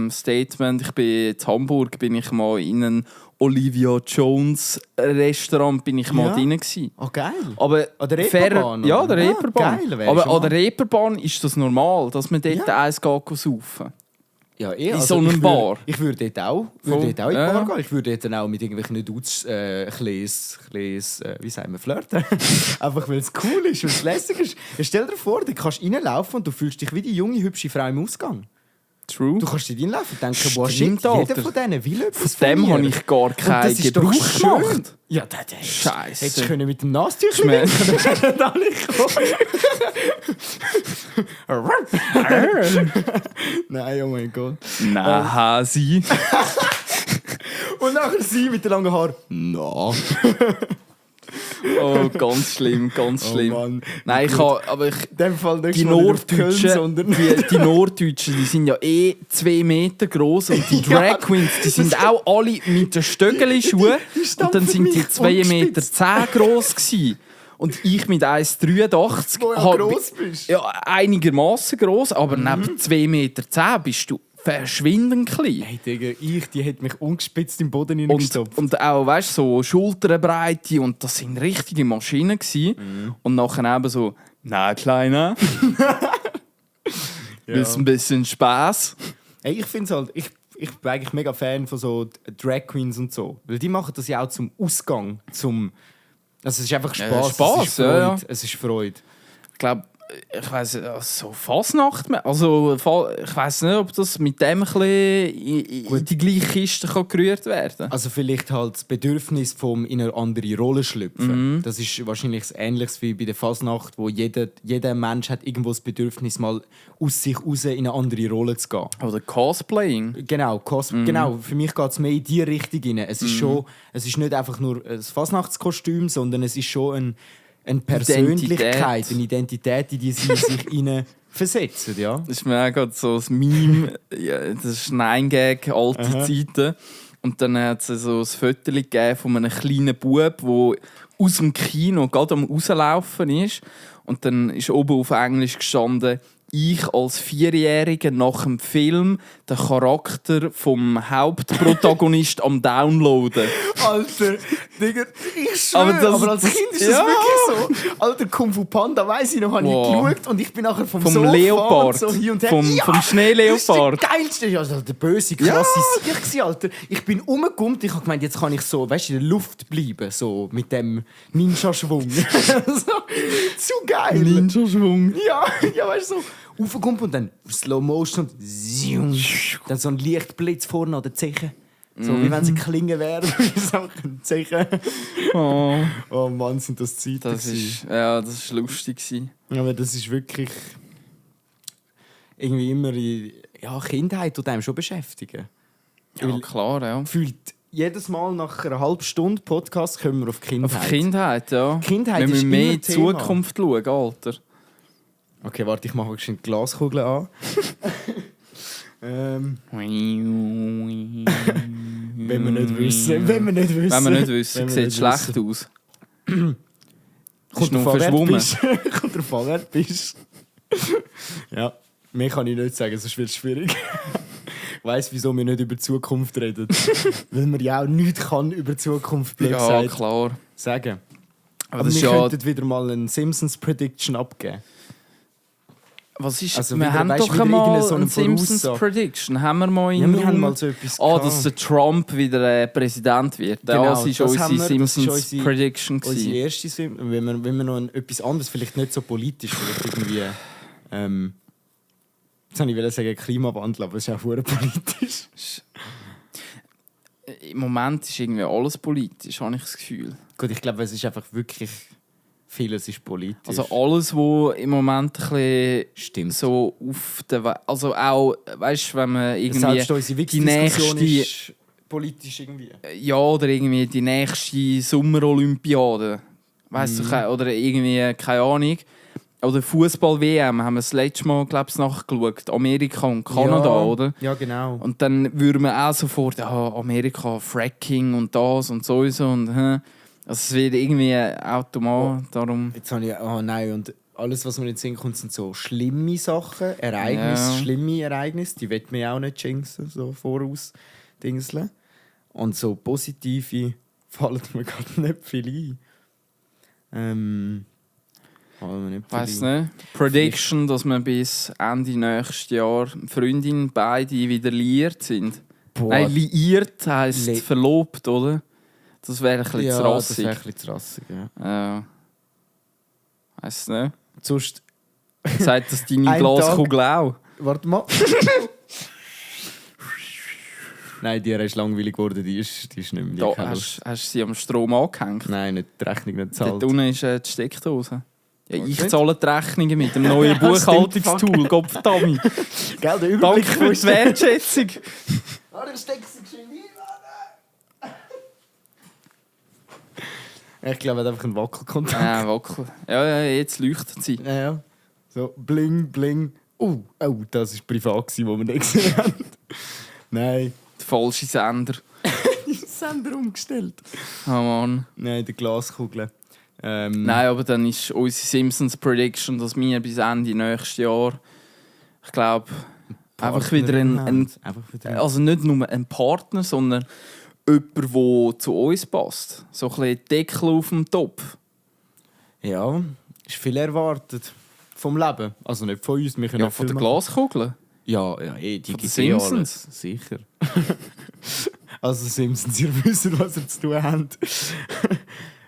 Statement. Ich bin in Hamburg, bin ich mal in einem Olivia Jones Restaurant bin ich mal drin gewesen. Oh, geil. Aber an der Reeperbahn? Ja, an der Reeperbahn. Geil, aber an der Reeperbahn ist das normal, dass man dort eins geht saufen. Ja, eher. In so einem Bar. Ich würde dort auch in die Bar gehen. Ich würde dort dann auch mit irgendwelchen Dudes wie sagen wir, flirten. Einfach weil es cool ist und es lässig ist. Ja, stell dir vor, du kannst reinlaufen und du fühlst dich wie die junge, hübsche Frau im Ausgang. True. Du kannst dort reinlaufen und denken, boah, Stimmt, shit, jeder Alter. von denen will etwas Von dem mir. habe ich gar keinen Gebrauch gemacht. Ja, das Scheisse. hättest du mit dem Nasentüchchen winken, dann wären alle gekommen. Nein, oh mein Gott. Nein, Hasi. Und nachher sie mit den langen Haaren. No. Oh, ganz schlimm, ganz schlimm. Oh Mann. Nein, ich habe, aber ich, In dem Fall nicht die mal nicht auf Köln, Norddeutschen, sondern... die Norddeutschen, die sind ja 2 Meter groß und die Ja. Drag Queens, die sind auch alle mit den Stöckeli-Schuhen und dann sind die 2,10 Meter groß gewesen. Und ich mit 1,83 Wo ja gross bist. Ja, einigermaßen groß, aber neben 2,10 Meter bist du verschwindend klein. Hey Digga, die hat mich ungespitzt im Boden Und, hineingestopft. und auch, weißt du, so Schulterbreite und das sind richtige Maschinen gewesen. Und nachher eben so, na Kleiner, willst ein bisschen Spaß? Hey, ich finde halt, ich bin eigentlich mega Fan von so Drag Queens und so. Weil die machen das ja auch zum Ausgang, also es ist einfach Spaß. Spaß, es ist Freude. ja. Es ist Freude. Ich glaube, ich weiss so Fasnacht, also ich weiss nicht, ob das mit dem ein bisschen in die gleiche Kiste kann gerührt werden kann. Also vielleicht halt das Bedürfnis vom in eine andere Rolle schlüpfen. Das ist wahrscheinlich das Ähnliches wie bei der Fasnacht, wo jeder Mensch hat irgendwo das Bedürfnis, mal aus sich raus in eine andere Rolle zu gehen. Oder Cosplaying. Genau, genau. Für mich geht es mehr in diese Richtung rein. Es ist nicht einfach nur ein Fasnachtskostüm, sondern es ist schon eine Persönlichkeit, eine Identität, in die sie sich rein versetzen. Ja? Das ist mir auch gerade so ein Meme, ja, das ist ein 9-Gag, alte Zeiten. Und dann hat es so ein Foto gegeben von einem kleinen Bub, der aus dem Kino gerade am rauslaufen ist. Und dann ist oben auf Englisch gestanden, ich als Vierjähriger nach dem Film den Charakter vom Hauptprotagonist am Downloaden. Alter, Digga, ich schwöre, Aber als Kind ist das wirklich so. Alter, Kung Fu Panda, weiss ich noch, habe ich geschaut und ich bin nachher vom Sofa Leopard. so hin und her. Vom Schneeleopard. Das ist der geilste, also der böse, krasse Sieg, Alter. Ich bin rumgekommen, ich habe gemeint, jetzt kann ich so, weißt du, in der Luft bleiben, so mit dem Ninja-Schwung. so, zu geil. Ninja-Schwung. Ja, weißt du, so aufgekommen und dann Slow Motion und dann so ein Lichtblitz vorne an der Zeche. So wie wenn sie Klingen wären, wie so ein Zeche. Oh Mann, sind das Zeiten. Das ist lustig gewesen. Aber das ist wirklich irgendwie immer Kindheit tut einem schon beschäftigen. Ja, Weil klar, ja. Gefühlt jedes Mal nach einer halben Stunde Podcast kommen wir auf Kindheit. Auf Kindheit, ja. Kindheit wir ist müssen mehr immer in die Thema. Zukunft schauen, Alter. Okay, warte, ich mache schon die Glaskugel an. Wenn wir nicht wissen. Wenn wir nicht wissen, sieht es schlecht aus. Kommt noch drauf an, wer du verschwommen. bist. Kommt drauf an, wer du bist. Ja, mehr kann ich nicht sagen, sonst wird es schwierig. Ich weiss, wieso wir nicht über die Zukunft reden. Weil man ja auch nichts kann über die Zukunft blöd Ja, gesagt klar. sagen. Aber das wir ist ja- könnten wieder mal eine Simpsons Prediction abgeben. Was ist? Also wir wieder, haben weißt, doch wieder einmal irgendeine so eine eine Simpsons Voraussage. Prediction. Haben wir mal in Ja, wir Raum- haben mal so etwas dass der Trump wieder Präsident wird. Genau, das war das unsere haben wir, das ist Simpsons unsere- Prediction. Unsere gewesen. erste Simpsons, wenn wir noch etwas anderes, vielleicht nicht so politisch, vielleicht irgendwie... jetzt wollte ich sagen Klimawandel, aber es ist auch verdammt politisch. Im Moment ist irgendwie alles politisch, habe ich das Gefühl. Gut, ich glaube, es ist einfach wirklich... Vieles ist politisch. Also alles, was im Moment ein bisschen Stimmt. so auf der also auch, weißt du, wenn man Selbst irgendwie unsere die Wix-Diskussion nächste ist politisch irgendwie. ja, oder irgendwie die nächste Sommerolympiade, weißt du, oder irgendwie keine Ahnung, oder Fußball-WM haben wir das letzte Mal, glaube ich, nachgeschaut, Amerika und Kanada, ja, oder? Ja, genau. Und dann würden wir auch sofort, Amerika, Fracking und das und sowieso und also es wird irgendwie automatisch darum. Jetzt habe ich... Oh nein, und alles, was mir in den Sinn kommt, sind so schlimme Sachen, Ja. schlimme Ereignisse, die will man ja auch nicht jinxen, so voraus dingseln. Und so positive fallen mir gerade nicht viel ein. Fallen mir nicht viel Weiss ein. nicht. Prediction, dass wir bis Ende nächstes Jahr Freundin beide wieder liiert sind. Boah. Nein, liiert heisst Le- verlobt, oder? Das wäre ein bisschen Ja, zu das rassig. wäre ein bisschen zu rassig, ja. Weiss nicht. Sonst... Sagt das deine Ein Glaskugel auch? Warte mal. Nein, die ist langweilig geworden, die ist nicht mehr. Die Da, hat keine hast Lust. du sie am Strom angehängt? Nein, nicht, die Rechnung nicht Dort zahlt. unten ist die Steckdose. Ja, ich nicht? zahle die Rechnungen mit dem neuen Ja, stimmt, Buchhaltungstool. Gottverdammt. Gell, der Danke Überblick für die Wertschätzung. Dann steckst du geschwind ein, Ich glaube, er hat einfach einen Wackelkontakt. Ja, wackel. Ja, jetzt leuchtet sie. Ja. So, bling, bling. Oh, das war privat, wo wir nicht gesehen haben. Nein. Der falsche Sender. Sender umgestellt. Oh Mann. Nein, die Glaskugel. Nein, aber dann ist unsere Simpsons Prediction, dass wir bis Ende nächstes Jahr, ich glaube, Einfach wieder also nicht nur ein Partner, sondern jemand, der zu uns passt. So ein bisschen Deckel auf dem Topf. Ja, ist viel erwartet vom Leben. Also nicht von uns, wir können Ja, auch von viel der machen. Glaskugel. Ja, die Von den gibt Simpsons. alles. Sicher. Also Simpsons, ihr wisst, was ihr zu tun habt.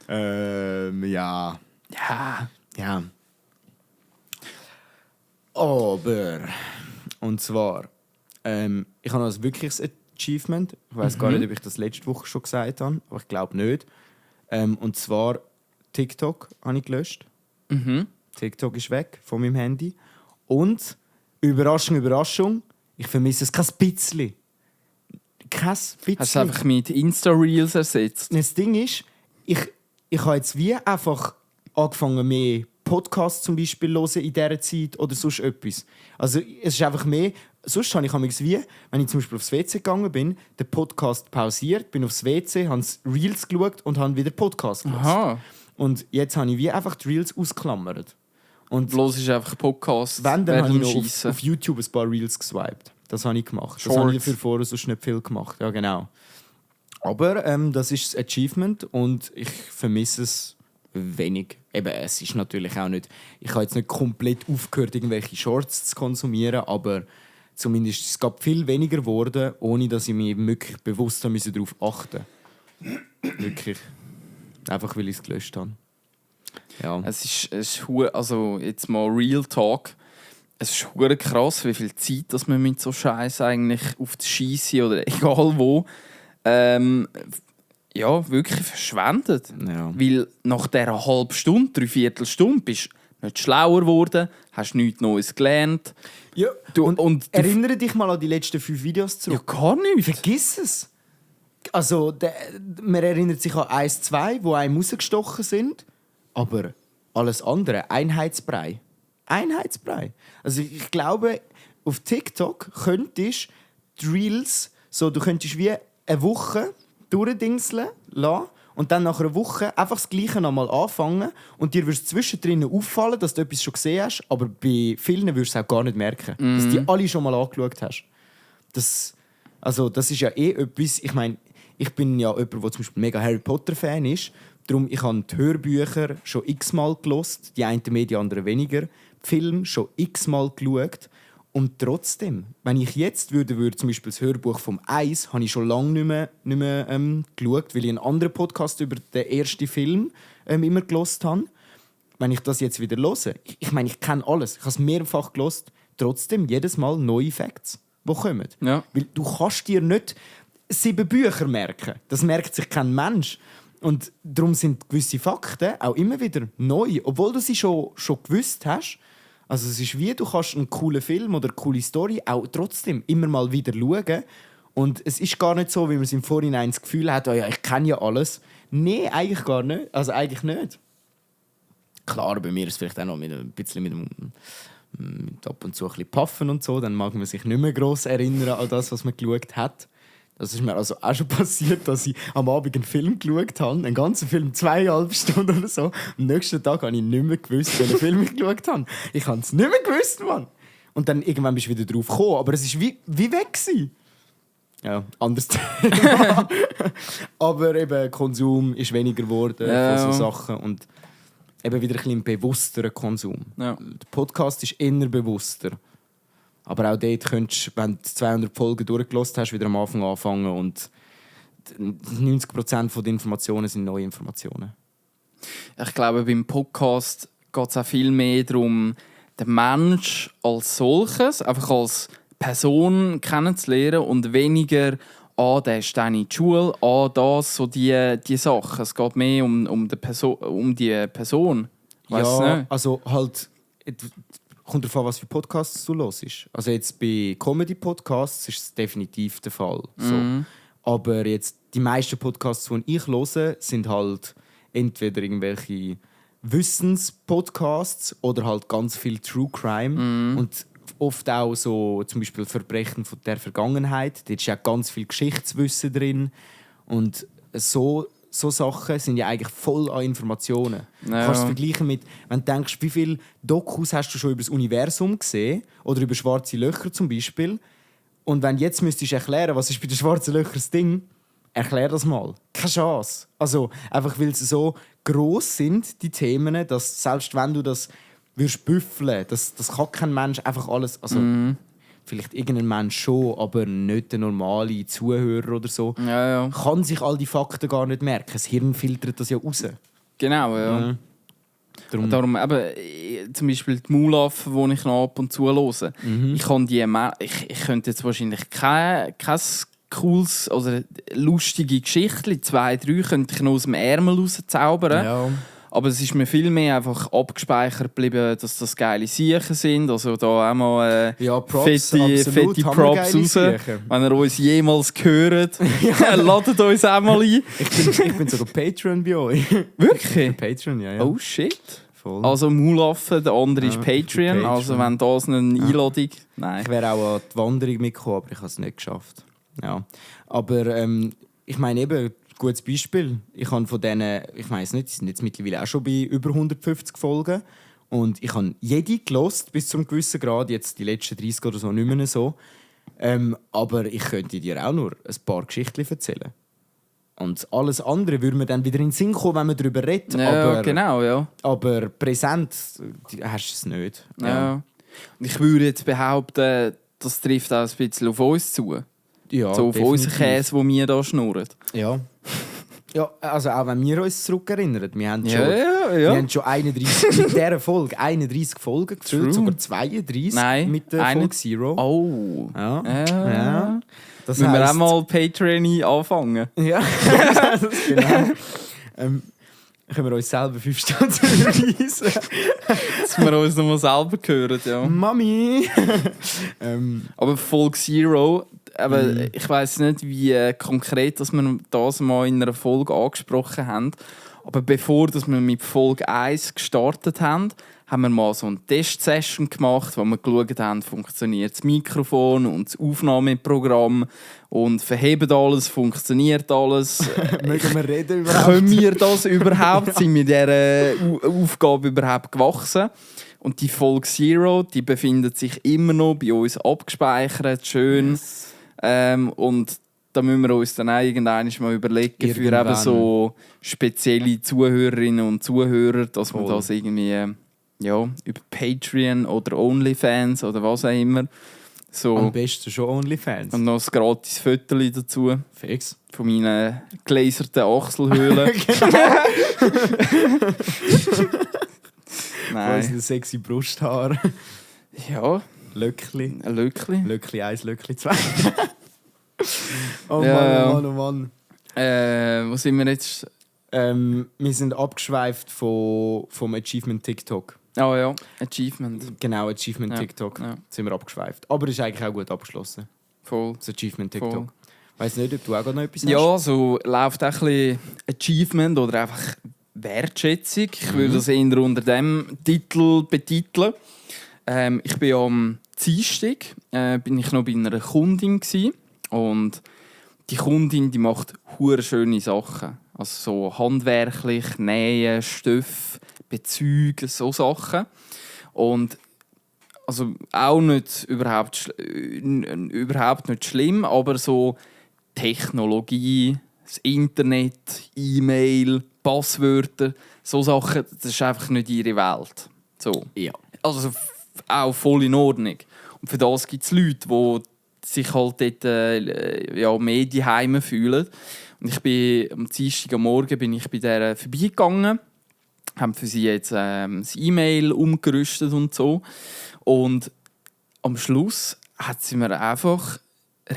Ja. Ja. Ja. Aber, und zwar, ich habe noch ein wirkliches Achievement. Ich weiß gar nicht, ob ich das letzte Woche schon gesagt habe, aber ich glaube nicht. Und zwar, TikTok habe ich gelöscht. Mhm. TikTok ist weg von meinem Handy. Und, Überraschung, Überraschung, ich vermisse es kein bisschen. Kein bisschen. Hast du es einfach mit Insta-Reels ersetzt? Das Ding ist, ich habe jetzt wie einfach angefangen, mehr Podcasts zum Beispiel zu hören in dieser Zeit oder sonst etwas. Also es ist einfach mehr, sonst habe ich wie, wenn ich zum Beispiel aufs WC gegangen bin, den Podcast pausiert, bin aufs WC, habe Reels geschaut und habe wieder Podcast gehört. Aha. Und jetzt habe ich wie einfach die Reels ausgeklammert. Und Bloß ist einfach Podcast. wenn, dann habe ich noch Schiessen. auf YouTube ein paar Reels geswiped. Das habe ich gemacht. Das Shorts. habe ich dafür vorher sonst nicht viel gemacht. Ja, genau. Aber das ist das Achievement und ich vermisse es wenig. Eben, es ist natürlich auch nicht... Ich habe jetzt nicht komplett aufgehört, irgendwelche Shorts zu konsumieren, aber zumindest es gab viel weniger geworden, ohne dass ich mich wirklich bewusst darauf achten musste. Wirklich. Einfach, weil ich es gelöscht habe. Ja. Es ist also jetzt mal Real Talk. Es ist hure krass, wie viel Zeit dass man mit so Scheiß eigentlich auf die Scheisse oder egal wo ja, wirklich verschwendet. Ja. Weil nach dieser halben Stunde, 3/4 Stunde, bist du nicht schlauer geworden, hast nichts Neues gelernt. Ja, Und du- erinnere dich mal an die letzten 5 Videos Ja, zurück. gar nichts. Vergiss es! Also, man erinnert sich an 1, 2, die einem rausgestochen sind, aber alles andere, Einheitsbrei. Einheitsbrei. Also ich glaube, auf TikTok könntest du die Reels, so, du könntest wie eine Woche durchdingseln lassen und dann nach einer Woche einfach das Gleiche nochmal anfangen und dir würde es zwischendrin auffallen, dass du etwas schon gesehen hast, aber bei vielen würdest du es auch gar nicht merken, dass du die alle schon mal angeschaut hast. Das ist ja etwas, ich meine, ich bin ja jemand, der zum Beispiel mega Harry Potter-Fan ist, darum ich habe die Hörbücher schon x-mal gelost, die einen mehr, die anderen weniger, die Filme schon x-mal geschaut. Und trotzdem, wenn ich jetzt würde zum Beispiel das Hörbuch vom Eis, habe ich schon lange nicht mehr geschaut, weil ich einen anderen Podcast über den ersten Film immer gelost habe. Wenn ich das jetzt wieder höre, ich meine, ich kenne alles, ich habe es mehrfach gelost, trotzdem jedes Mal neue Facts, die kommen. Ja. Weil du kannst dir nicht 7 Bücher merken. Das merkt sich kein Mensch. Und darum sind gewisse Fakten auch immer wieder neu, obwohl du sie schon gewusst hast. Also es ist wie, du kannst einen coolen Film oder eine coole Story auch trotzdem immer mal wieder schauen. Und es ist gar nicht so, wie man es im Vorhinein das Gefühl hat, oh ja, ich kenne ja alles. Nein, eigentlich gar nicht. Also eigentlich nicht. Klar, bei mir ist es vielleicht auch noch ein bisschen mit ab und zu ein bisschen Puffen und so. Dann mag man sich nicht mehr gross erinnern an das, was man geschaut hat. Das ist mir also auch schon passiert, dass ich am Abend einen Film geschaut habe, einen ganzen Film, 2,5 Stunden oder so. Am nächsten Tag habe ich nicht mehr gewusst, welchen Film ich geschaut habe. Ich habe es nicht mehr gewusst, Mann. Und dann irgendwann bist du wieder drauf gekommen, aber es war wie weg gewesen. Ja, anderes Thema. Aber eben, Konsum ist weniger geworden von so Sachen und eben wieder ein bisschen bewussterer Konsum. Ja. Der Podcast ist eher bewusster. Aber auch dort könntest du, wenn du 200 Folgen durchgelassen hast, wieder am Anfang anfangen und 90% der Informationen sind neue Informationen. Ich glaube, beim Podcast geht es auch viel mehr darum, den Mensch als solches, einfach als Person kennenzulernen und weniger der ist dann in die Schule, das, so die Sachen. Es geht mehr um die Person. Weiss Ja, nicht. also halt, kommt darauf an, was für Podcasts du hörst. Also jetzt bei Comedy-Podcasts ist es definitiv der Fall. So. Aber jetzt die meisten Podcasts, die ich höre, sind halt entweder irgendwelche Wissenspodcasts oder halt ganz viel True Crime. Und oft auch so zum Beispiel Verbrechen von der Vergangenheit. Da ist ja ganz viel Geschichtswissen drin. Und so so Sachen sind ja eigentlich voll an Informationen. Du Ja. kannst es vergleichen mit, wenn du denkst, wie viele Dokus hast du schon über das Universum gesehen oder über schwarze Löcher zum Beispiel. Und wenn jetzt müsstest du erklären, was ist bei den schwarzen Löchern das Ding, erklär das mal. Keine Chance. Also einfach, weil sie so gross sind, die Themen, dass selbst wenn du das würdest büffeln, das kann kein Mensch einfach alles... Also, vielleicht irgendein Mensch schon, aber nicht der normale Zuhörer oder so. Ja. Kann sich all die Fakten gar nicht merken. Das Hirn filtert das ja raus. Genau, ja. Ja. Darum eben, zum Beispiel die Maulaffen, die ich noch ab und zu höre. Ich könnte jetzt wahrscheinlich kein cooles oder lustige Geschichten, 2, 3, könnte ich noch aus dem Ärmel rauszaubern. Ja. Aber es ist mir viel mehr einfach abgespeichert geblieben, dass das geile Siechen sind. Also da auch mal Ja, Props, fette absolut. Props Hammergeile raus. Siechen. Wenn ihr uns jemals hört, ladet uns auch mal ein. Ich bin sogar Patreon bei euch. Wirklich? Patreon, ja. Oh shit. Voll. Also Maulaffen, der andere ist Ja, Patreon. Patreon. Also wenn das eine Einladung... Nein. Ich wäre auch an die Wanderung mitgekommen, aber ich habe es nicht geschafft. Ja. Aber ich meine eben, gutes Beispiel. Ich habe von denen, ich weiß nicht, die sind jetzt mittlerweile auch schon bei über 150 Folgen. Und ich habe jede gelost bis zu einem gewissen Grad, jetzt die letzten 30 oder so nicht mehr so. Aber ich könnte dir auch nur ein paar Geschichten erzählen. Und alles andere würde mir dann wieder in den Sinn kommen, wenn man darüber redet. Ja, aber, genau, ja. aber präsent hast du es nicht. Ja. Und ich würde jetzt behaupten, das trifft auch ein bisschen auf uns zu. Ja, So auf unseren definitiv. Käse, den wir hier schnurren. Ja. Ja, also auch wenn wir uns zurückerinnern, wir haben schon, Ja. Wir haben schon 31, mit dieser Folge 31 Folgen gefüllt, True. sogar 32 Nein, mit der eine- Folge Zero. Oh. Ja. Ja. Ja. Das Müssen wir auch heisst- mal Patreon anfangen? Ja, das ist genau. Können wir uns selber 5 Stunden überweisen? Dass wir uns noch mal selber hören, ja. Mami! Aber Folge Zero, aber ich weiss nicht, wie konkret dass wir das mal in einer Folge angesprochen haben. Aber bevor dass wir mit Folge 1 gestartet haben, haben wir mal so eine Testsession gemacht, wo wir geschaut haben, funktioniert das Mikrofon und das Aufnahmeprogramm und verhebt alles, funktioniert alles. Mögen wir reden überhaupt? Können wir das überhaupt? Sind wir dieser Aufgabe überhaupt gewachsen? Und die Folge Zero, die befindet sich immer noch bei uns abgespeichert, schön. Yes. Und da müssen wir uns dann auch irgendwann mal überlegen, für Irgendwann. eben so spezielle Zuhörerinnen und Zuhörer, dass wir Voll. das irgendwie über Patreon oder OnlyFans oder was auch immer so. Am besten schon OnlyFans. Und noch ein gratis Foto dazu Fix. von meinen gläserten Achselhöhlen. Nein. Unsere sexy Brusthaar. Ja, Löckli. ein Löckli. Löckli 1, Löckli 2. Oh Ja. Mann, oh Mann, oh Mann. Wo sind wir jetzt? Wir sind abgeschweift vom Achievement TikTok. Ah ja, Achievement. Genau, Achievement Ja, TikTok. ja. Sind wir abgeschweift. Aber es ist eigentlich auch gut abgeschlossen. Voll. Das Achievement Voll. TikTok. Weiss nicht, ob du auch gerade noch etwas Ja, so läuft auch ein bisschen Achievement oder einfach Wertschätzung. Ich würde das eher unter dem Titel betiteln. Ich bin am Dienstag bin ich noch bei einer Kundin gsi und die Kundin, die macht hure schöne Sachen, also so handwerklich, Nähen, Stoff, Bezüge, so Sachen. Und also auch nicht überhaupt nicht schlimm, aber so Technologie, das Internet, E-Mail, Passwörter, so Sachen, das ist einfach nicht ihre Welt. So. Ja. Also auch voll in Ordnung. Und für das gibt es Leute, die sich halt dort mehr daheim fühlen. Und ich bin am Dienstag am Morgen bin ich bei der vorbeigegangen, haben für sie jetzt das E-Mail umgerüstet und so. Und am Schluss hat sie mir einfach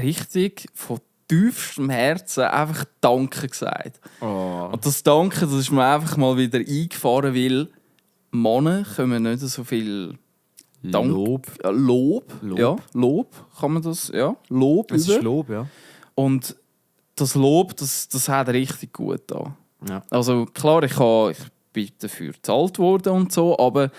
richtig von tiefstem Herzen einfach Danke gesagt. Oh. Und das Danke, das ist mir einfach mal wieder eingefahren, weil Männer können nicht so viel Lob. Lob. Lob. Ja, Lob kann man das, ja, Lob Es über. ist Lob, ja. Und das Lob, das hat richtig gut da. Ja. Also klar, ich bin dafür bezahlt worden und so, aber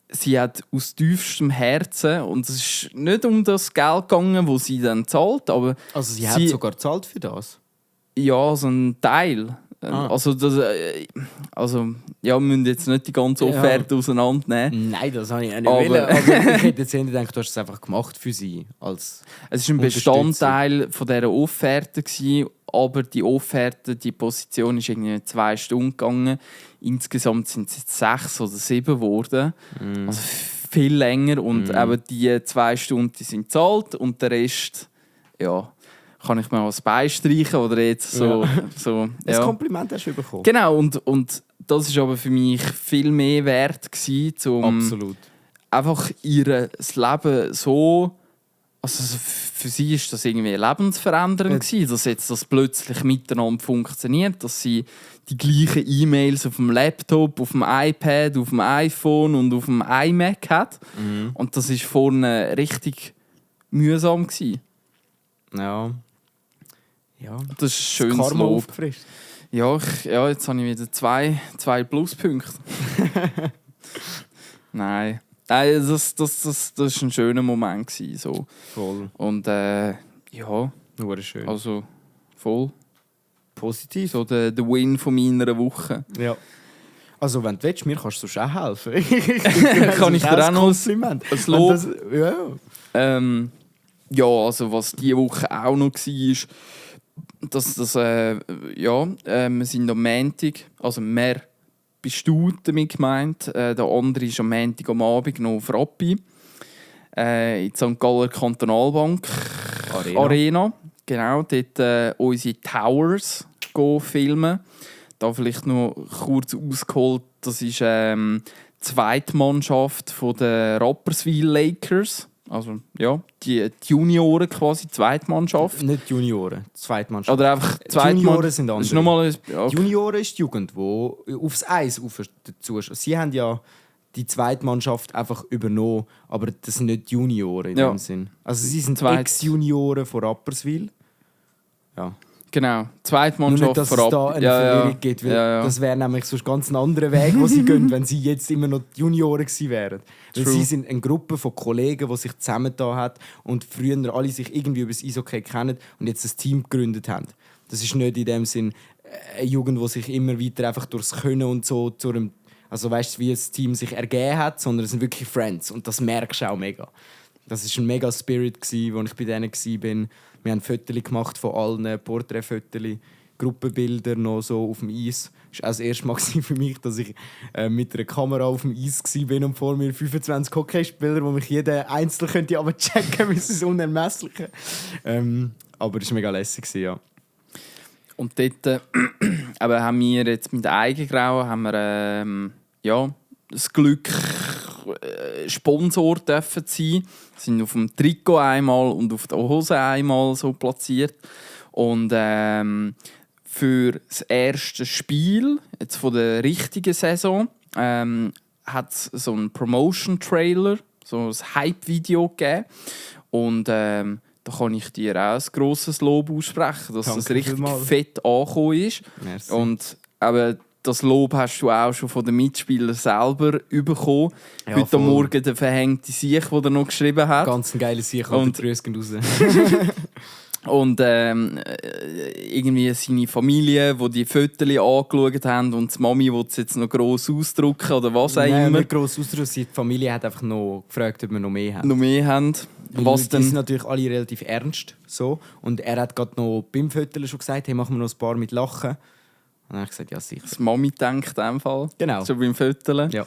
sie hat aus tiefstem Herzen, und es ist nicht um das Geld gegangen, das sie dann zahlt, aber Also sie hat sogar gezahlt für das? ja, so ein Teil. Also, ja, wir müssen jetzt nicht die ganze Offerte auseinandernehmen. Nein, das habe ich auch nicht Aber- wollen. Aber ich hätte jetzt eher gedacht, du hast es einfach gemacht für sie. Als Es war ein Bestandteil von dieser Offerte, aber die Offerte, die Position ist irgendwie 2 Stunden gegangen. Insgesamt sind es jetzt 6 oder 7 geworden. Also viel länger. Und eben die 2 Stunden die sind gezahlt und der Rest, ja, kann ich mir als beistreichen oder jetzt so. so ein ja. Kompliment hast du bekommen. Genau, und das war aber für mich viel mehr wert gewesen, um Absolut. einfach ihr Leben so. Also für sie ist das irgendwie lebensverändernd gewesen, dass jetzt das plötzlich miteinander funktioniert, dass sie die gleichen E-Mails auf dem Laptop, auf dem iPad, auf dem iPhone und auf dem iMac hat. Und das ist vorne richtig mühsam gewesen. Ja. Ja. Das ist ein schönes Karma Lob. aufgefrischt. Ja, jetzt habe ich wieder zwei Pluspunkte. Nein, das war ein schöner Moment gewesen, so. Voll. Und ja, Nur schön. also voll. Positiv. So der Win von meiner Woche. Ja. Also wenn du willst, mir kannst du sonst auch helfen. Kann ich dir auch noch Kompliment. ein Lob? Das, ja. Ja, also was diese Woche auch noch war, dass wir sind am Montag, also mehr bist du damit gemeint, der andere ist am Montag am Abend noch auf Rappi, in der St. Galler Kantonalbank Arena. Genau, dort unsere Towers filmen. Da vielleicht noch kurz ausgeholt, das ist die Zweitmannschaft der Rapperswil Lakers. Also ja, die Junioren quasi, Zweitmannschaft. Nicht Junioren, Zweitmannschaft. Oder einfach Die Junioren sind Das ist andere. nochmal Die Junioren ist die Jugend, die aufs Eis dazu ist. Sie haben ja die Zweitmannschaft einfach übernommen, aber das sind nicht die Junioren in dem Sinn. Also sie sind Ex-Junioren von Rapperswil. Ja. Genau, Nur Zweitmannschaft nicht, dass es da eine Verwirrung gibt, weil das wäre nämlich sonst ganz ein anderer Weg, wo sie gehen, wenn sie jetzt immer noch die Junioren gewesen wären. Weil sie sind eine Gruppe von Kollegen, die sich zusammengetan hat und früher alle sich irgendwie über das Eishockey kennen und jetzt ein Team gegründet haben. Das ist nicht in dem Sinn eine Jugend, die sich immer weiter einfach durchs Können und so zu einem, also weißt du, wie das Team sich ergeben hat, sondern es sind wirklich Friends und das merkst du auch mega. Das war ein mega Spirit, als ich bei denen war. Wir haben Fotos gemacht von allen, Porträtfotos, Gruppenbilder noch so auf dem Eis. Das war auch das erste Mal für mich, dass ich mit einer Kamera auf dem Eis war und vor mir 25 Hockeyspieler, die mich jeder einzeln könnte aber checken, bis es unermessliche. Aber es war mega lässig, ja. Und dort haben wir jetzt mit Eigengrauen das Glück, Sponsor dürfen sein. Wir sind auf dem Trikot einmal und auf der Hose einmal so platziert. Und für das erste Spiel jetzt von der richtigen Saison hat es so einen Promotion-Trailer, so ein Hype-Video gegeben. Und da kann ich dir auch ein grosses Lob aussprechen, dass das richtig fett angekommen ist. Merci. Und aber das Lob hast du auch schon von den Mitspielern selber bekommen. Ja, heute voll. Morgen der verhängte Sieg, den er noch geschrieben hat. Ganz ein geiler Sieg, und die Grüße gehen raus. Und irgendwie seine Familie, die Fotos angeschaut haben und die Mami will es jetzt noch gross ausdrucken oder was auch Nein, immer. nicht gross ausdrücken. Die Familie hat einfach noch gefragt, ob wir noch mehr haben. Noch mehr haben. Was die sind denn? natürlich alle relativ ernst. So. Und er hat gerade noch beim Fotos schon gesagt, hey, machen wir noch ein paar mit Lachen. Und dann habe ich gesagt, ja sicher. Das Mami denkt in dem Fall. Genau. So beim Fotos. Ja.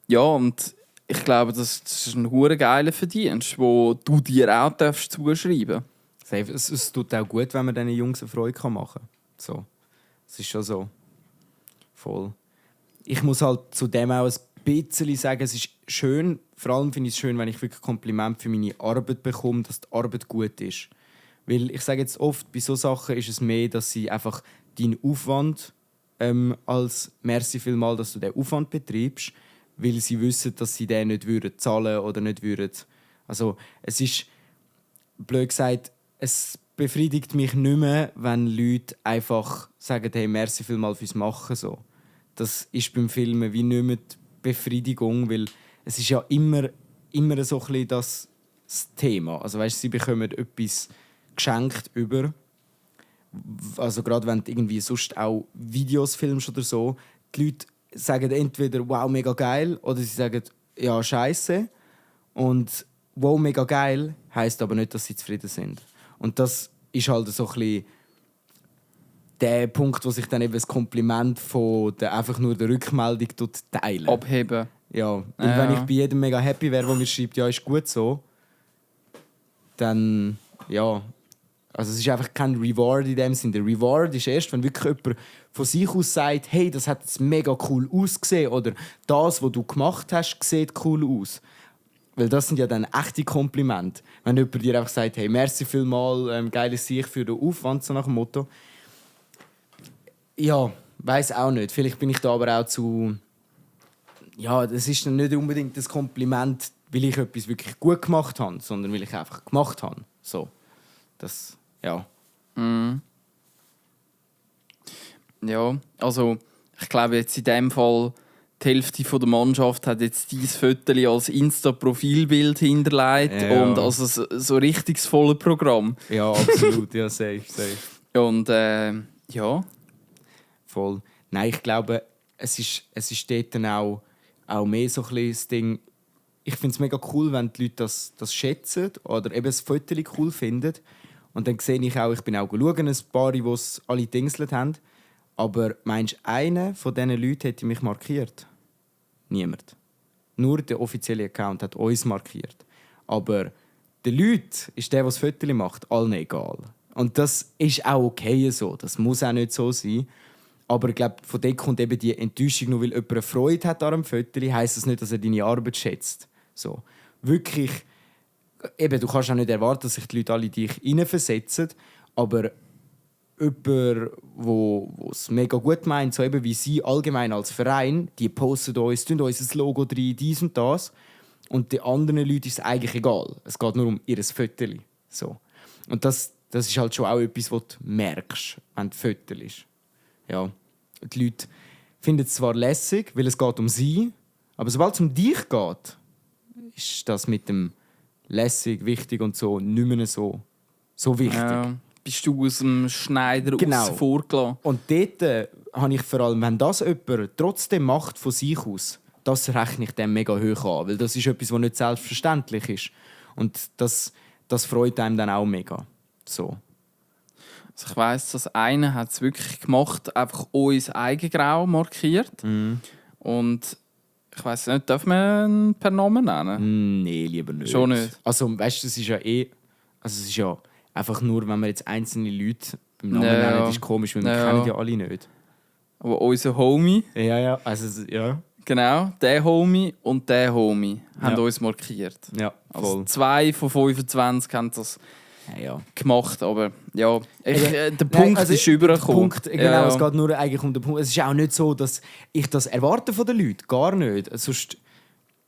Ja, und ich glaube, das ist ein hure geiler Verdienst, den du dir auch zuschreiben darfst. Es tut auch gut, wenn man diesen Jungs eine Freude machen kann. So. Es ist schon so. Voll. Ich muss halt zu dem auch ein bisschen sagen, es ist schön, vor allem finde ich es schön, wenn ich wirklich Kompliment für meine Arbeit bekomme, dass die Arbeit gut ist. Weil ich sage jetzt oft, bei solchen Sachen ist es mehr, dass sie einfach deinen Aufwand als «Merci vielmal, dass du den Aufwand betreibst», weil sie wissen, dass sie den nicht zahlen würden oder nicht würden. Also es ist, blöd gesagt, es befriedigt mich nicht mehr, wenn Leute einfach sagen, hey, merci vielmal fürs Machen. So. Das ist beim Filmen wie nicht mehr die Befriedigung, weil es ist ja immer so ein bisschen das Thema. Also weißt, sie bekommen etwas geschenkt über also gerade wenn du irgendwie sonst auch Videos filmst oder so, die Leute sagen entweder «Wow, mega geil» oder sie sagen «Ja, scheiße». Und «Wow, mega geil» heisst aber nicht, dass sie zufrieden sind. Und das ist halt so ein bisschen der Punkt, wo sich dann eben das Kompliment von einfach nur der Rückmeldung teilen. Abheben. Ja, weil wenn ich bei jedem mega happy wäre, der mir schreibt, ja, ist gut so, dann, ja, also es ist einfach kein Reward in dem Sinne. Der Reward ist erst, wenn wirklich jemand von sich aus sagt, hey, das hat jetzt mega cool ausgesehen oder das, was du gemacht hast, sieht cool aus. Weil das sind ja dann echte Komplimente. Wenn jemand dir einfach sagt, hey, merci vielmals, geiles Sieg für den Aufwand, so nach dem Motto. Ja, weiß auch nicht. Vielleicht bin ich da aber auch zu... Ja, das ist dann nicht unbedingt das Kompliment, weil ich etwas wirklich gut gemacht habe, sondern weil ich einfach gemacht habe. So. Das, ja. Ja, also ich glaube jetzt in dem Fall, die Hälfte der Mannschaft hat jetzt dieses Foto als Insta-Profilbild hinterlegt Ja. und also so richtig das volle Programm. Ja, absolut. Ja, safe. Und ja. Voll. Nein, ich glaube, es ist dort dann auch mehr so ein bisschen das Ding. Ich finde es mega cool, wenn die Leute das schätzen oder eben das Foto cool finden. Und dann sehe ich auch, ich bin auch schauen, ein paar, die es alle dingselt haben. Aber meinst du, einer von diesen Leuten hätte mich markiert? Niemand. Nur der offizielle Account hat uns markiert. Aber den Leuten ist der das Foto macht, allen egal. Und das ist auch okay so. Das muss auch nicht so sein. Aber ich glaube, von dort kommt eben die Enttäuschung, nur weil jemand eine Freude hat an einem Foto, heisst das nicht, dass er deine Arbeit schätzt. So. Wirklich, eben, du kannst auch nicht erwarten, dass sich die Leute alle in dich hineinversetzen, aber jemand, der es mega gut meint, so eben wie sie allgemein als Verein, die posten uns, tun uns ein Logo rein, dies und das. Und den anderen Leuten ist es eigentlich egal. Es geht nur um ihr Foto. So. Und das ist halt schon auch etwas, was du merkst, wenn du Foto ist. Ja. Die Leute finden es zwar lässig, weil es geht um sie, aber sobald es um dich geht, ist das mit dem lässig, wichtig und so nicht mehr so wichtig. Ja. Bist du aus dem Schneider Genau. vorgelassen? Und dort habe ich vor allem, wenn das jemand trotzdem macht von sich aus, das rechne ich dem mega hoch an, weil das ist etwas, was nicht selbstverständlich ist. Und das freut einem dann auch mega. So. Also ich weiss, dass einer hat es wirklich gemacht, einfach uns Eigengrau markiert. Und ich weiss nicht, darf man ihn per Namen nennen? Nee, lieber nicht. Schon nicht? Also, weißt du, es ist ja es ist ja einfach nur, wenn man jetzt einzelne Leute beim Namen Ja. nennen, ist komisch, weil wir kennen ja alle nicht. Aber unser Homie, Ja, also, ja. genau, der Homie und der Homie haben Ja. uns markiert. Ja, Also voll. 2 von 25 haben das Ja. gemacht, aber ja, der Punkt Nein, also ist übergekommen. Punkt, genau, es geht nur eigentlich um den Punkt. Es ist auch nicht so, dass ich das erwarte von den Leuten. Gar nicht. Sonst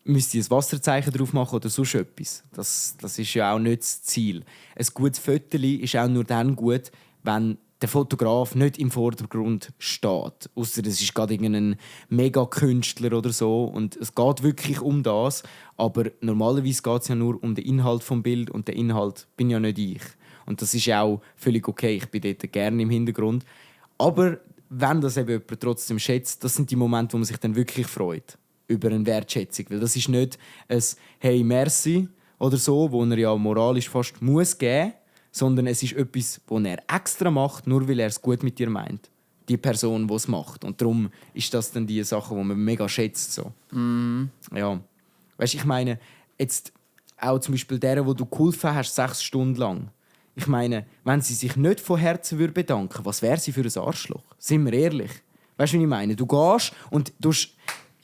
müsste ich ein Wasserzeichen drauf machen oder sonst etwas. Das ist ja auch nicht das Ziel. Ein gutes Foto ist auch nur dann gut, wenn der Fotograf nicht im Vordergrund steht. Ausser es ist gerade irgendein Mega-Künstler oder so. Und es geht wirklich um das. Aber normalerweise geht es ja nur um den Inhalt des Bildes. Und der Inhalt bin ja nicht ich. Und das ist auch völlig okay. Ich bin dort gerne im Hintergrund. Aber wenn das eben jemand trotzdem schätzt, das sind die Momente, wo man sich dann wirklich freut. Über eine Wertschätzung. Weil das ist nicht ein «Hey, merci» oder so, wo er ja moralisch fast muss geben, sondern es ist etwas, das er extra macht, nur weil er es gut mit dir meint. Die Person, die es macht. Und darum ist das dann die Sache, die man mega schätzt. So. Ja. Weißt du, ich meine, jetzt auch zum Beispiel der, wo du geholfen hast, 6 Stunden lang. Ich meine, wenn sie sich nicht von Herzen bedanken würde, was wäre sie für ein Arschloch? Sind wir ehrlich? Weißt du, was ich meine? Du gehst und du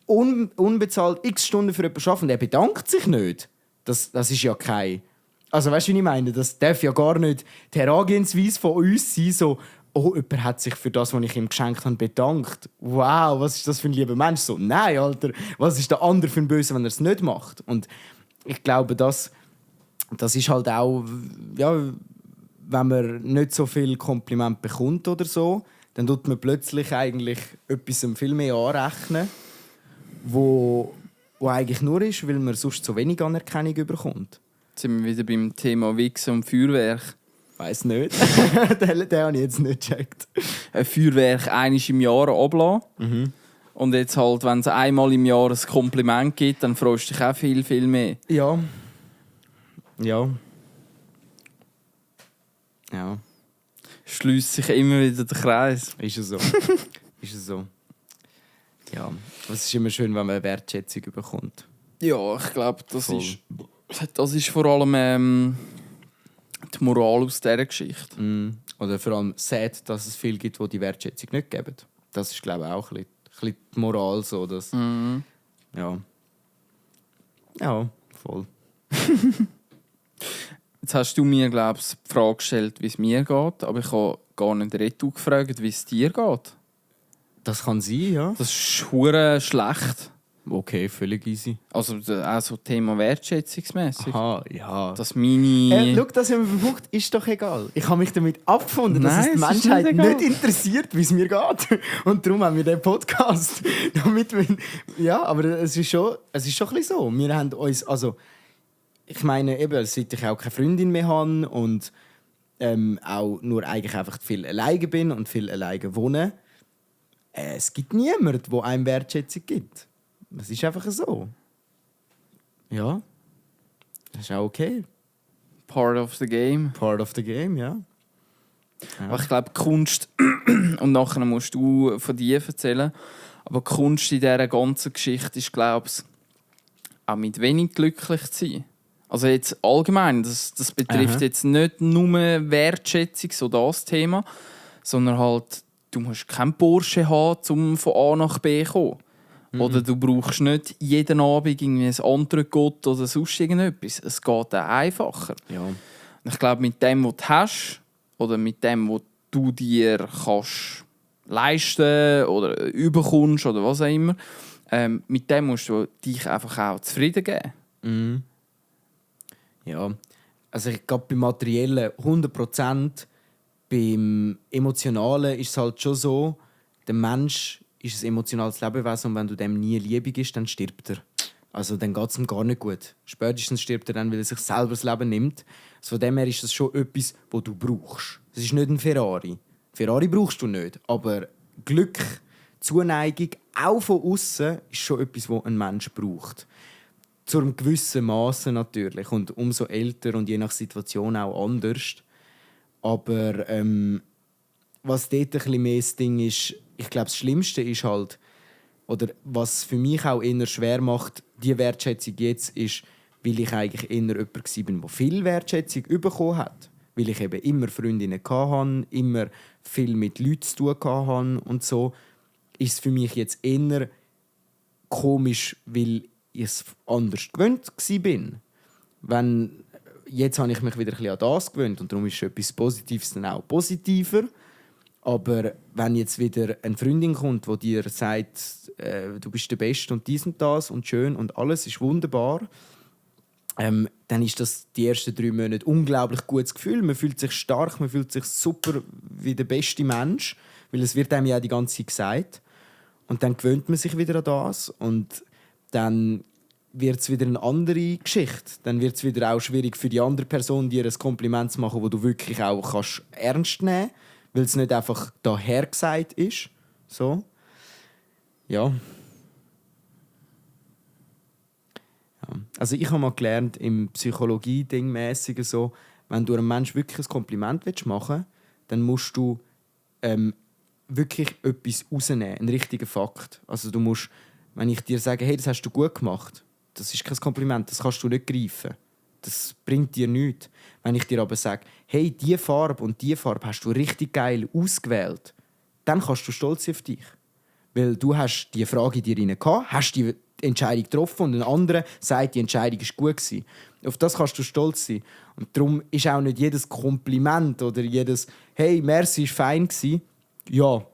unbezahlt x Stunden für jemanden arbeiten und er bedankt sich nicht. Das ist ja kein... Also weißt du, was ich meine? Das darf ja gar nicht die Herangehensweise von uns sein, so «Oh, jemand hat sich für das, was ich ihm geschenkt habe, bedankt. Wow, was ist das für ein lieber Mensch?» So «Nein, Alter, was ist der andere für ein Böse, wenn er es nicht macht?» Und ich glaube, das ist halt auch... Ja, wenn man nicht so viel Kompliment bekommt oder so, dann tut man plötzlich eigentlich etwas viel mehr anrechnen, wo eigentlich nur ist, weil man sonst so wenig Anerkennung bekommt. Jetzt sind wir wieder beim Thema Wichsen und Feuerwerk. Weiss nicht. den habe ich jetzt nicht gecheckt. Ein Feuerwerk einmal im Jahr ablassen. Und jetzt halt, wenn es einmal im Jahr ein Kompliment gibt, dann freust du dich auch viel, viel mehr. Ja. Ja. Ja. Schließt sich immer wieder der Kreis. Ist es so. Ist es so. Ja. Es ist immer schön, wenn man Wertschätzung bekommt. Ja, ich glaube, Voll. das ist vor allem die Moral aus dieser Geschichte. Oder vor allem sad, dass es viele gibt, die die Wertschätzung nicht geben. Das ist, glaube ich, auch ein bisschen die Moral. So, dass, ja. Ja, voll. Jetzt hast du mir, glaube ich, die Frage gestellt, wie es mir geht, aber ich habe gar nicht retour gefragt, wie es dir geht. Das kann sein, ja. Das ist verdammt schlecht. Okay, völlig easy. Also auch so Thema wertschätzungsmäßig. Aha, ja. Dass meine... Schau, das haben wir verbucht, ist doch egal. Ich habe mich damit abgefunden, dass Nein, es die es ist Menschheit nicht egal. nicht interessiert, wie es mir geht. Und darum haben wir den Podcast. Damit wir, ja, aber es ist schon ein bisschen so. Wir haben uns, also, ich meine, eben, seit ich auch keine Freundin mehr habe und auch nur eigentlich einfach viel alleine bin und viel alleine wohne, es gibt niemanden, der einem Wertschätzung gibt. Das ist einfach so. Ja. Das ist auch okay. Part of the game. Part of the game, ja. Aber ich glaube, Kunst, und nachher musst du von dir erzählen, aber Kunst in dieser ganzen Geschichte ist, glaube ich, auch mit wenig glücklich zu sein. Also jetzt allgemein, das betrifft jetzt nicht nur Wertschätzung, so das Thema, sondern halt, du musst keinen Porsche haben, um von A nach B zu kommen. Oder du brauchst nicht jeden Abend irgendwie ein Entrecote oder sonst irgendetwas. Es geht auch einfacher. Ja. Und ich glaube, mit dem, was du hast, oder mit dem, was du dir kannst leisten oder überkommst oder was auch immer, mit dem musst du dich einfach auch zufrieden geben. Ja. Also ich glaube, beim Materiellen 100%, beim Emotionalen ist es halt schon so, der Mensch ist ein emotionales Lebewesen und wenn du dem nie Liebe gibst, dann stirbt er. Also dann geht es ihm gar nicht gut. Spätestens stirbt er dann, weil er sich selber das Leben nimmt. Also von dem her ist das schon etwas, was du brauchst. Es ist nicht ein Ferrari. Ferrari brauchst du nicht, aber Glück, Zuneigung, auch von außen, ist schon etwas, was ein Mensch braucht. Zu einem gewissen Maße natürlich und umso älter und je nach Situation auch anders. Aber was dort ein bisschen mehr das Ding ist, ich glaube, das Schlimmste ist halt, oder was für mich auch eher schwer macht, die Wertschätzung jetzt, ist, weil ich eigentlich eher jemand war, der viel Wertschätzung bekommen hat. Weil ich eben immer Freundinnen hatte, immer viel mit Leuten zu tun hatte und so, ist es für mich jetzt eher komisch, weil ich es anders gewöhnt war. Jetzt habe ich mich wieder ein bisschen an das gewöhnt und darum ist etwas Positives dann auch positiver. Aber wenn jetzt wieder eine Freundin kommt, die dir sagt, du bist der Beste und dies und das und schön und alles ist wunderbar, dann ist das die ersten 3 Monate unglaublich gutes Gefühl. Man fühlt sich stark, man fühlt sich super wie der beste Mensch, weil es wird einem ja die ganze Zeit gesagt. Und dann gewöhnt man sich wieder an das und dann wird es wieder eine andere Geschichte. Dann wird es wieder auch schwierig für die andere Person, dir ein Kompliment zu machen, das du wirklich auch kannst ernst nehmen kannst, weil es nicht einfach daher gesagt ist. So. Ja. Also ich habe mal gelernt, im Psychologie-Ding-mäßigen so, wenn du einem Menschen wirklich ein Kompliment machen willst, dann musst du wirklich etwas rausnehmen, einen richtigen Fakt. Also du musst, wenn ich dir sage, hey, das hast du gut gemacht, das ist kein Kompliment, das kannst du nicht greifen. Das bringt dir nichts. Wenn ich dir aber sage, hey, diese Farbe und diese Farbe hast du richtig geil ausgewählt, dann kannst du stolz sein auf dich. Weil du hast die Frage in dir rein gehabt, hast die Entscheidung getroffen und ein anderer sagt, die Entscheidung war gut gewesen. Auf das kannst du stolz sein. Und darum ist auch nicht jedes Kompliment oder jedes «Hey, merci, war fein gewesen». Ja,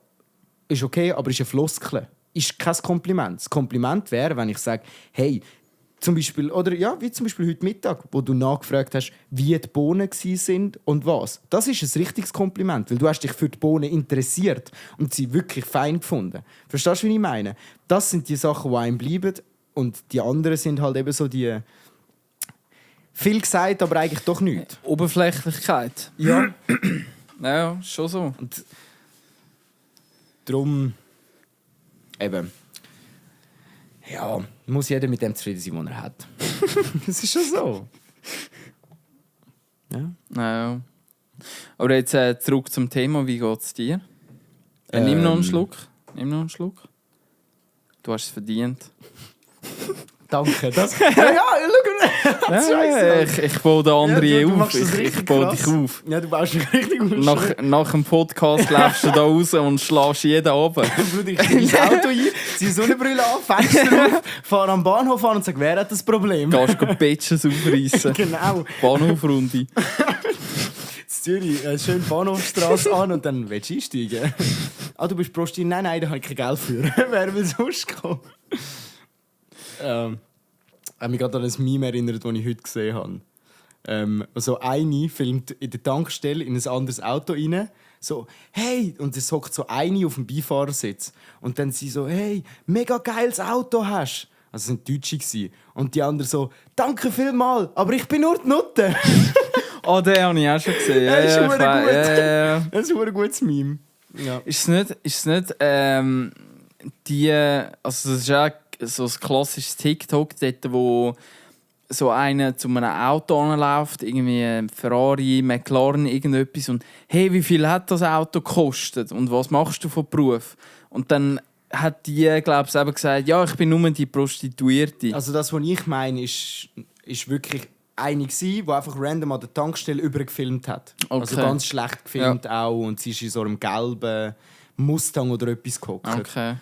ist okay, aber ist eine Floskel. Ist kein Kompliment. Das Kompliment wäre, wenn ich sage «Hey, zum Beispiel, oder ja, wie zum Beispiel heute Mittag, wo du nachgefragt hast, wie die Bohnen sind und was. Das ist ein richtiges Kompliment, weil du hast dich für die Bohnen interessiert und sie wirklich fein gefunden. Verstehst du, wie ich meine? Das sind die Sachen, die einem bleiben und die anderen sind halt eben so die Viel gesagt, aber eigentlich doch nichts. Oberflächlichkeit. Ja. Ja, schon so. Und darum eben. Ja, muss jeder mit dem zufrieden sein, was er hat. Das ist schon so. Ja. Ja. Aber jetzt zurück zum Thema, wie geht es dir? Nimm noch einen Schluck. Du hast es verdient. Danke. Das, ja, schau. Ja, ich baue den anderen Ja, du auf. machst das Ich richtig baue krass. dich auf. Ja, du baust dich richtig auf. Nach dem Podcast läufst du da raus und schlägst jeden runter. Bruder, ich steige ins Auto ein, ziehe Sonnenbrille an, Fenster auf, fahre am Bahnhof an und sage, wer hat das Problem? Gehst du Patches aufreißen. Genau. Bahnhofrunde. In Zürich, schön Bahnhofstrasse an und dann willst du einsteigen. Ah, du bist Prostin? Nein, da habe ich kein Geld für. Wer will sonst kommen? Ich mich gerade an ein Meme erinnert, das ich heute gesehen habe. Also eine filmt in der Tankstelle in ein anderes Auto rein. So, hey! Und es hockt so eine auf dem Beifahrersitz. Und dann sie so, hey, mega geiles Auto hast. Also es waren Deutsche. Gewesen. Und die andere so, danke vielmals, aber ich bin nur die Nutte. Oh, den habe ich auch schon gesehen. Das ist verdammt gut. Ja. Das ist ein gutes Meme. Ja. Ist es nicht die... Also das ist auch so ein klassisches TikTok, dort, wo so einer zu einem Auto anläuft, irgendwie ein Ferrari, McLaren, irgendetwas und «Hey, wie viel hat das Auto gekostet? Und was machst du von Beruf?» Und dann hat die, glaube ich, eben gesagt, «Ja, ich bin nur die Prostituierte.» Also das, was ich meine, ist wirklich eine, die einfach random an der Tankstelle übergefilmt hat. Okay. Also ganz schlecht gefilmt auch und sie ist in so einem gelben Mustang oder etwas gehockt. Okay.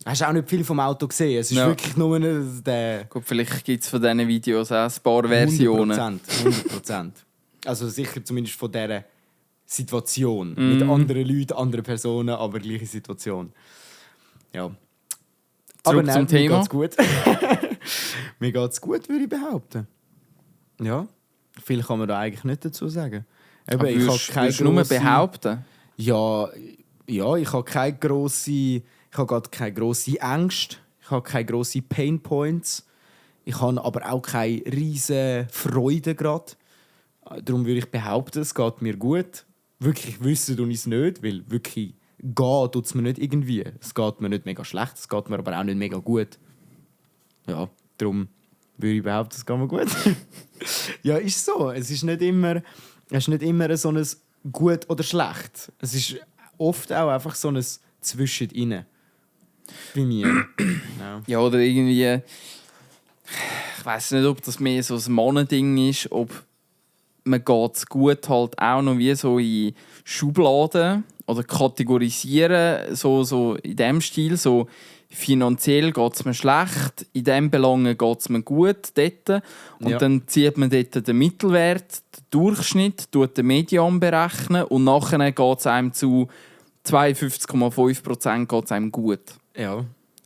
Hast du auch nicht viel vom Auto gesehen? Es ist Ja. wirklich nur der... Gut, vielleicht gibt es von diesen Videos auch ein paar Versionen. 100%. Also sicher zumindest von dieser Situation. Mit anderen Leuten, anderen Personen, aber gleiche Situation. Ja. Zurück zum Thema. Mir geht's gut. Mir geht's gut, würde ich behaupten. Ja. Viel kann man da eigentlich nicht dazu sagen. Eben, Aber würdest du nur behaupten? Ja, ich habe keine grosse... Ich habe gerade keine grosse Ängste, ich habe keine grossen Painpoints, ich habe aber auch keine riesen Freude gerade. Darum würde ich behaupten, es geht mir gut. Wirklich wissen tue ich es nicht, weil wirklich gehen tut es mir nicht irgendwie. Es geht mir nicht mega schlecht, es geht mir aber auch nicht mega gut. Ja, darum würde ich behaupten, es geht mir gut. Ja, ist so. Es ist nicht immer so ein gut oder schlecht. Es ist oft auch einfach so ein Zwischendrin. Bei mir. Ja, oder irgendwie... Ich weiß nicht, ob das mehr so ein Mannending ist, ob man geht's gut halt auch noch wie so in Schubladen oder kategorisieren, so in dem Stil, so finanziell geht es mir schlecht, in diesem Belangen geht es mir gut dort. Und Ja. dann zieht man dort den Mittelwert, den Durchschnitt, tut den Median berechnen und nachher geht es einem zu 52,5% geht es einem gut. Ja.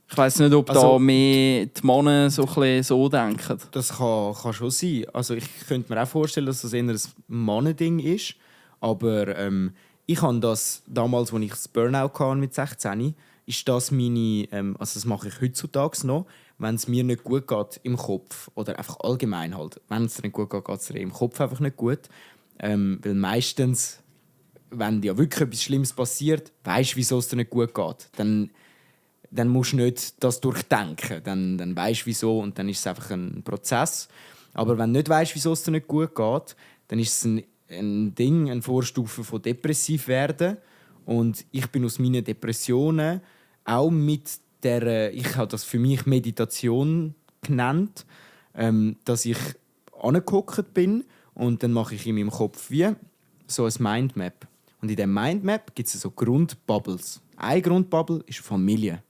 Ich weiss nicht, ob Also- da mehr die Männer so, ein bisschen so denken. Das kann schon sein. Also ich könnte mir auch vorstellen, dass das eher ein Mannending ist. Aber ich habe das damals, als ich das Burnout hatte mit 16, ist das meine... also das mache ich heutzutage noch. Wenn es mir nicht gut geht im Kopf oder einfach allgemein halt. Wenn es dir nicht gut geht, geht es dir im Kopf einfach nicht gut. Weil meistens, wenn dir wirklich etwas Schlimmes passiert, weisst du, wieso es dir nicht gut geht. Dann musst du nicht das durchdenken. Dann weisst du, wieso, und dann ist es einfach ein Prozess. Aber wenn du nicht weisst, wieso es dir nicht gut geht, dann ist es ein Ding, eine Vorstufe von depressiv werden. Und ich bin aus meinen Depressionen auch mit der, ich habe das für mich Meditation genannt, dass ich angeguckt bin und dann mache ich in meinem Kopf wie so ein Mindmap. Und in diesem Mindmap gibt es so Grundbubbles. Eine Grundbubble ist Familie.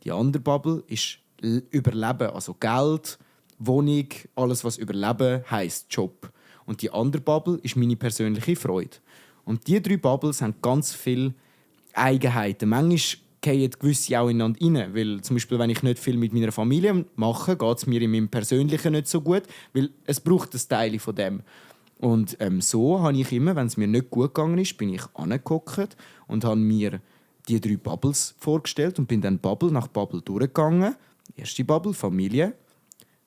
Die andere Bubble ist Überleben, also Geld, Wohnung, alles was Überleben heisst, Job. Und die andere Bubble ist meine persönliche Freude. Und diese 3 Bubbles haben ganz viele Eigenheiten. Manchmal fallen gewisse auch ineinander rein. Weil zum Beispiel, wenn ich nicht viel mit meiner Familie mache, geht es mir in meinem Persönlichen nicht so gut, weil es braucht ein Teil von dem. Und so habe ich immer, wenn es mir nicht gut gegangen ist, bin ich angeguckt und habe mir die 3 Bubbles vorgestellt und bin dann Bubble nach Bubble durchgegangen. Erste Bubble, Familie,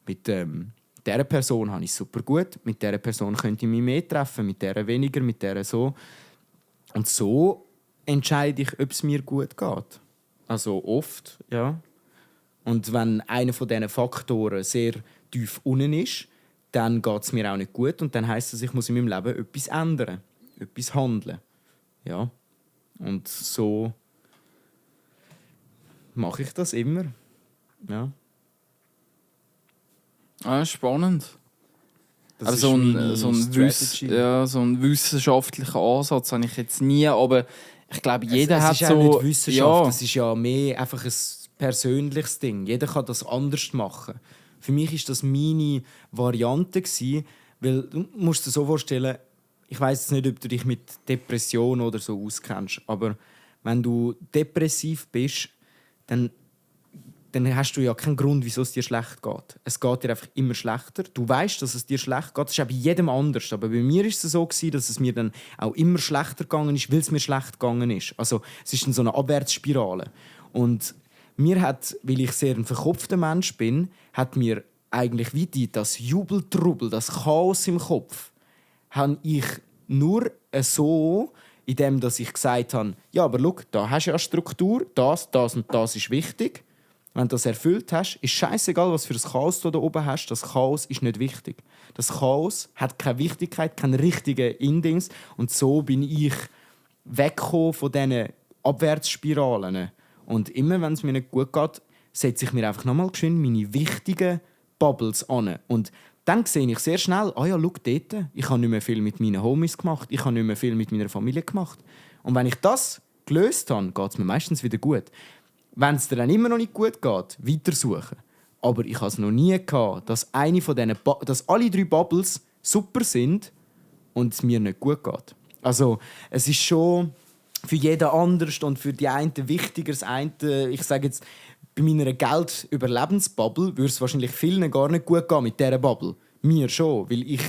mit mit dieser Person habe ich es super gut, mit dieser Person könnte ich mich mehr treffen, mit dieser weniger, mit dieser so. Und so entscheide ich, ob es mir gut geht. Also oft, ja. Und wenn einer von diesen Faktoren sehr tief unten ist, dann geht es mir auch nicht gut und dann heisst es, ich muss in meinem Leben etwas ändern, etwas handeln. Ja. Und so mache ich das immer. Ja. Ah, spannend. Das Aber ist so meine ein Strategy. so ein wissenschaftlicher Ansatz habe ich jetzt nie, aber ich glaube, jeder es hat ist so... auch nicht Wissenschaft, Ja, das ist ja mehr einfach ein persönliches Ding. Jeder kann das anders machen. Für mich war das meine Variante gewesen, weil du musst dir so vorstellen, ich weiß nicht, ob du dich mit Depression oder so auskennst, aber wenn du depressiv bist, dann hast du ja keinen Grund, wieso es dir schlecht geht. Es geht dir einfach immer schlechter. Du weißt, dass es dir schlecht geht. Das ist auch bei jedem anders. Aber bei mir war es so, dass es mir dann auch immer schlechter gegangen ist, weil es mir schlecht gegangen ist. Also es ist dann so eine Abwärtsspirale. Und mir hat, weil ich sehr ein verkopfter Mensch bin, hat mir eigentlich wie das Jubeltrubel, das Chaos im Kopf, habe ich nur so, indem dass ich gesagt habe, ja, aber schau, da hast du ja Struktur, das und das ist wichtig. Wenn du das erfüllt hast, ist scheißegal, was für ein Chaos du da oben hast. Das Chaos ist nicht wichtig. Das Chaos hat keine Wichtigkeit, keinen richtigen Indings. Und so bin ich weggekommen von diesen Abwärtsspiralen. Und immer, wenn es mir nicht gut geht, setze ich mir einfach nochmal geschwind meine wichtigen Bubbles an. Und dann sehe ich sehr schnell, ja, schau dort, ich habe nicht mehr viel mit meinen Homies gemacht, ich habe nicht mehr viel mit meiner Familie gemacht. Und wenn ich das gelöst habe, geht es mir meistens wieder gut. Wenn es dir dann immer noch nicht gut geht, weitersuchen. Aber ich hatte es noch nie gehabt, dass dass alle 3 Bubbles super sind und es mir nicht gut geht. Also es ist schon für jeden anders und für die einen wichtiger. Das eine, ich sage jetzt, bei meiner Geld-Überlebensbubble würde es wahrscheinlich vielen gar nicht gut gehen mit dieser Bubble. Mir schon, weil ich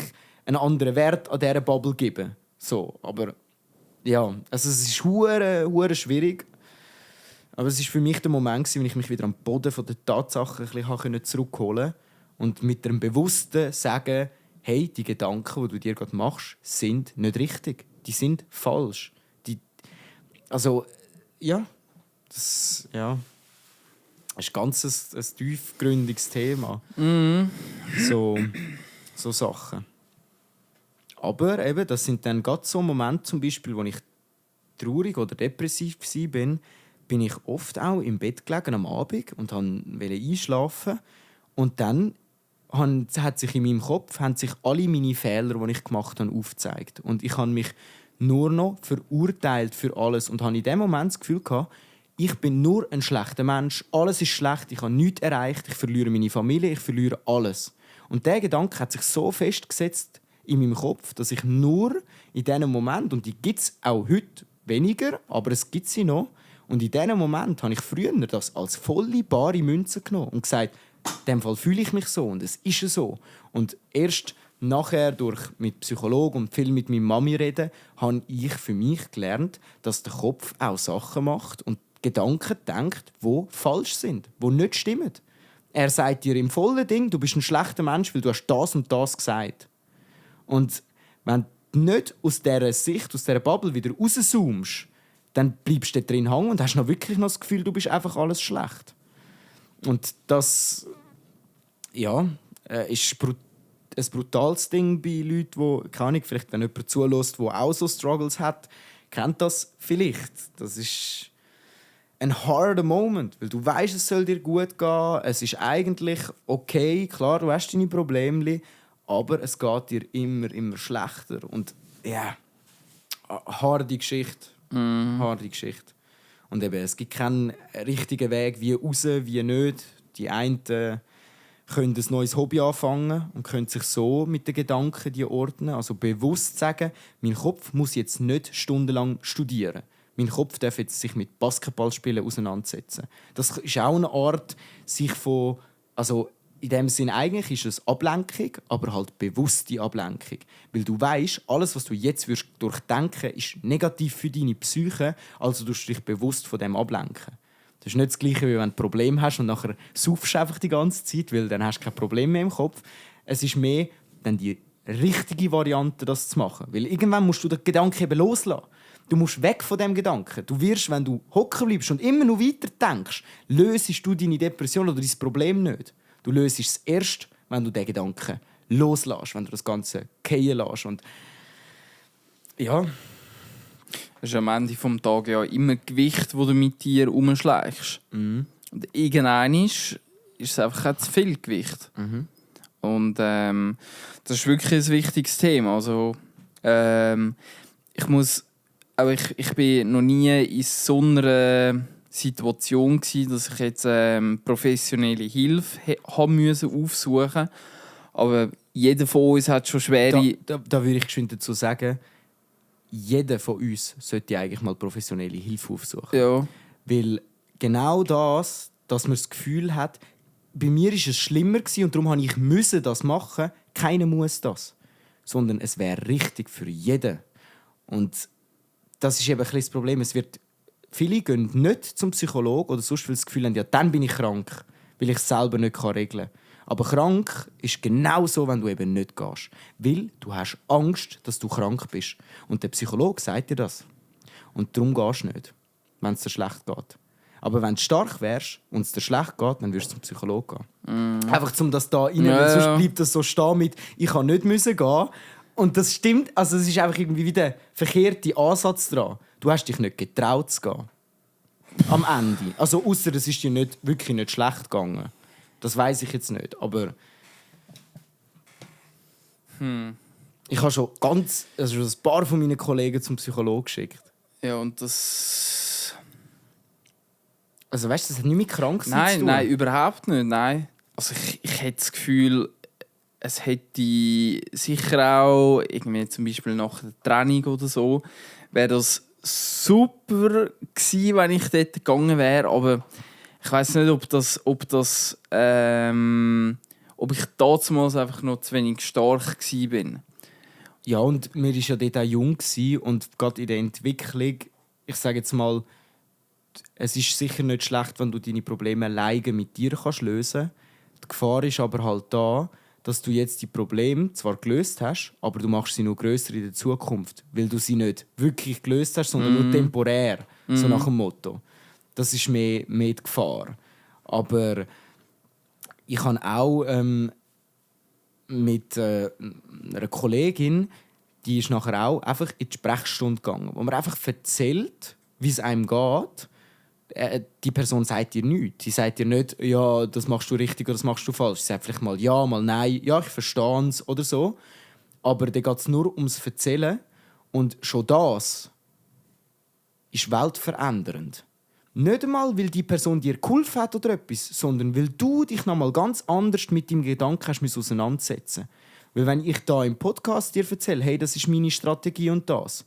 einen anderen Wert an dieser Bubble gebe. So, aber ja, also es ist hure schwierig. Aber es war für mich der Moment, wo ich mich wieder am Boden der Tatsachen ein bisschen zurückholen konnte und mit dem bewussten Sagen, hey, die Gedanken, die du dir gerade machst, sind nicht richtig. Die sind falsch. Also, ja, das ist ganz ein tiefgründiges Thema. So Sachen. Aber eben, das sind dann gerade so Momente, zum Beispiel, wo ich traurig oder depressiv war, bin ich oft auch im Bett gelegen am Abend und wollte einschlafen. Und dann hat sich in meinem Kopf alle meine Fehler, die ich gemacht habe, aufgezeigt. Und ich habe mich nur noch verurteilt für alles. Und habe in dem Moment das Gefühl gehabt, ich bin nur ein schlechter Mensch. Alles ist schlecht, ich habe nichts erreicht, ich verliere meine Familie, ich verliere alles. Und dieser Gedanke hat sich so festgesetzt in meinem Kopf, dass ich nur in diesem Moment, und die gibt es auch heute weniger, aber es gibt sie noch, und in diesem Moment habe ich früher das als volle bare Münze genommen und gesagt, in diesem Fall fühle ich mich so und es ist so. Und erst nachher, mit Psychologen und viel mit meiner Mami reden, habe ich für mich gelernt, dass der Kopf auch Sachen macht und Gedanken denkt, die falsch sind, die nicht stimmen. Er sagt dir im vollen Ding, du bist ein schlechter Mensch, weil du hast das und das gesagt. Und wenn du nicht aus dieser Sicht, aus dieser Bubble wieder rauszoomst, dann bleibst du drin hängen und hast noch wirklich noch das Gefühl, du bist einfach alles schlecht. Und das ist ein brutales Ding bei Leuten, die, keine Ahnung, vielleicht wenn jemand zulässt, der auch so Struggles hat, kennt das vielleicht. Das ist ein harder Moment, weil du weißt, es soll dir gut gehen, es ist eigentlich okay, klar, du hast deine Probleme, aber es geht dir immer schlechter. Und ja, harte Geschichte. Harte Geschichte. Und eben, es gibt keinen richtigen Weg, wie raus, wie nicht. Die einen können ein neues Hobby anfangen und können sich so mit den Gedanken die ordnen. Also bewusst sagen, mein Kopf muss jetzt nicht stundenlang studieren. Mein Kopf darf jetzt sich mit Basketballspielen auseinandersetzen. Das ist auch eine Art, sich von... Also in dem Sinn eigentlich ist es Ablenkung, aber halt bewusste Ablenkung. Weil du weißt, alles, was du jetzt durchdenken wirst, ist negativ für deine Psyche, also du dich bewusst von dem ablenken. Das ist nicht das Gleiche, wie wenn du ein Problem hast und nachher saufst du einfach die ganze Zeit, weil dann hast du kein Problem mehr im Kopf. Es ist mehr dann die richtige Variante, das zu machen. Weil irgendwann musst du den Gedanken eben loslassen. Du musst weg von dem Gedanken. Du wirst, wenn du hocken bleibst und immer noch weiter denkst, löst du deine Depression oder dein Problem nicht. Du löst es erst, wenn du den Gedanken loslässt, wenn du das Ganze fallen lässt. Und ja. Das ist am Ende des Tages ja immer Gewicht, das du mit dir herumschleichst. Und irgendwann ist es einfach auch zu viel Gewicht. Und das ist wirklich ein wichtiges Thema. Also, ich bin noch nie in so einer Situation gewesen, dass ich jetzt professionelle Hilfe aufsuchen musste. Aber jeder von uns hat schon schwere... Da würde ich geschwind dazu sagen, jeder von uns sollte eigentlich mal professionelle Hilfe aufsuchen. Ja. Weil genau das, dass man das Gefühl hat, bei mir war es schlimmer gewesen und darum musste ich das machen. Keiner muss das. Sondern es wäre richtig für jeden. Und das ist eben ein bisschen das Problem. Viele gehen nicht zum Psychologen oder sonst, weil sie das Gefühl haben, ja, dann bin ich krank, weil ich es selber nicht regeln kann. Aber krank ist genau so, wenn du eben nicht gehst. Weil du hast Angst, dass du krank bist. Und der Psychologe sagt dir das. Und darum gehst du nicht, wenn es dir schlecht geht. Aber wenn du stark wärst und es dir schlecht geht, dann wirst du zum Psychologen gehen. Einfach um das da rein, weil sonst bleibt das so stehen mit «Ich kann nicht gehen». Und das stimmt, also es ist einfach irgendwie wieder der verkehrte Ansatz dran. Du hast dich nicht getraut zu gehen. Am Ende. Also ausser es ist dir wirklich nicht schlecht gegangen. Das weiß ich jetzt nicht, aber ich habe schon ein paar von meinen Kollegen zum Psychologen geschickt. Ja, und das... Also weißt du, das hat nichts mit Kranksein zu tun. Nein, überhaupt nicht, nein. Also ich hätte das Gefühl, es hätte sicher auch, irgendwie zum Beispiel nach der Training oder so, wäre das super gewesen, wenn ich dort gegangen wäre, aber ich weiss nicht, ob ich damals einfach noch zu wenig stark war. Ja, und mir war ja dort auch jung und gerade in der Entwicklung, ich sage jetzt mal, es ist sicher nicht schlecht, wenn du deine Probleme alleine mit dir lösen kannst. Die Gefahr ist aber halt da, dass du jetzt die Probleme zwar gelöst hast, aber du machst sie noch grösser in der Zukunft, weil du sie nicht wirklich gelöst hast, sondern nur temporär, so nach dem Motto. Das ist mehr die Gefahr. Aber ich habe auch mit einer Kollegin, die ist nachher auch einfach in die Sprechstunde gegangen, wo man einfach erzählt, wie es einem geht. Die Person sagt dir nichts. Sie sagt dir nicht, ja, das machst du richtig oder das machst du falsch. Sie sagt vielleicht mal ja, mal nein, ja, ich verstehe es oder so. Aber da geht es nur ums Erzählen. Und schon das ist weltverändernd. Nicht einmal, weil die Person dir geholfen hat oder etwas, sondern weil du dich noch mal ganz anders mit deinem Gedanken hast auseinandersetzen. Weil wenn ich da im Podcast dir erzähle, hey, das ist meine Strategie und das,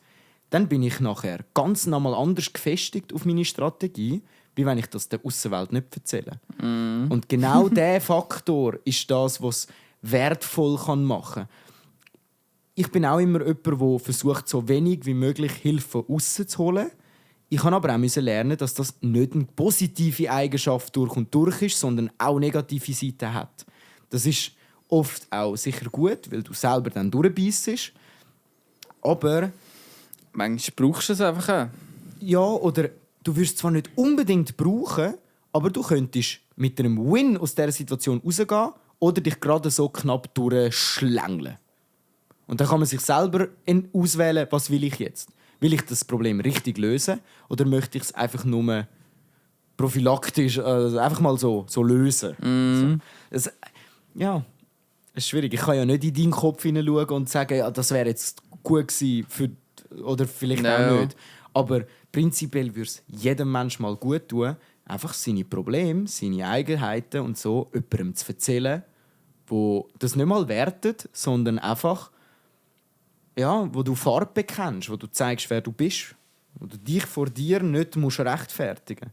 dann bin ich nachher ganz nochmal anders gefestigt auf meine Strategie, wie wenn ich das der Aussenwelt nicht erzähle. Und genau dieser Faktor ist das, was es wertvoll machen kann. Ich bin auch immer jemand, der versucht, so wenig wie möglich Hilfe rauszuholen. Ich habe aber auch lernen, dass das nicht eine positive Eigenschaft durch und durch ist, sondern auch negative Seiten hat. Das ist oft auch sicher gut, weil du selber dann durchbeissest. Aber manchmal brauchst du es einfach auch. ja, oder du wirst es zwar nicht unbedingt brauchen, aber du könntest mit einem Win aus dieser Situation rausgehen oder dich gerade so knapp durchschlängeln. Und dann kann man sich selber auswählen, was will ich jetzt. Will ich das Problem richtig lösen oder möchte ich es einfach nur prophylaktisch einfach mal so lösen? So. Ja, es ist schwierig. Ich kann ja nicht in deinen Kopf hineinschauen und sagen, ja, das wäre jetzt gut gewesen oder vielleicht auch nicht. Aber prinzipiell würde es jedem Menschen mal gut tun, einfach seine Probleme, seine Eigenheiten und so jemandem zu erzählen, der das nicht mal wertet, sondern einfach ja, wo du Farbe bekennst, wo du zeigst, wer du bist, wo du dich vor dir nicht rechtfertigen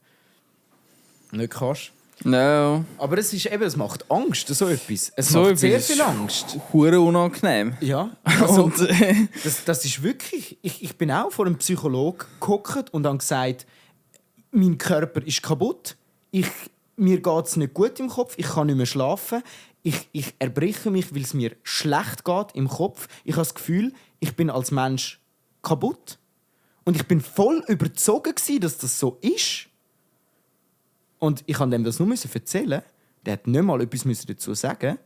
musst. Nicht kannst. No. Aber es macht Angst, so etwas. Es so macht sehr etwas viel Angst. Hure unangenehm. Ja, also, Und, das ist wirklich... Ich bin auch vor einem Psychologen gehockt und habe gesagt, mein Körper ist kaputt, mir geht es nicht gut im Kopf, ich kann nicht mehr schlafen, Ich erbreche mich, weil es mir schlecht geht im Kopf. Ich habe das Gefühl, ich bin als Mensch kaputt. Und ich bin voll überzogen, dass das so ist. Und ich musste dem das nur erzählen. Der hat nicht mal etwas dazu sagen,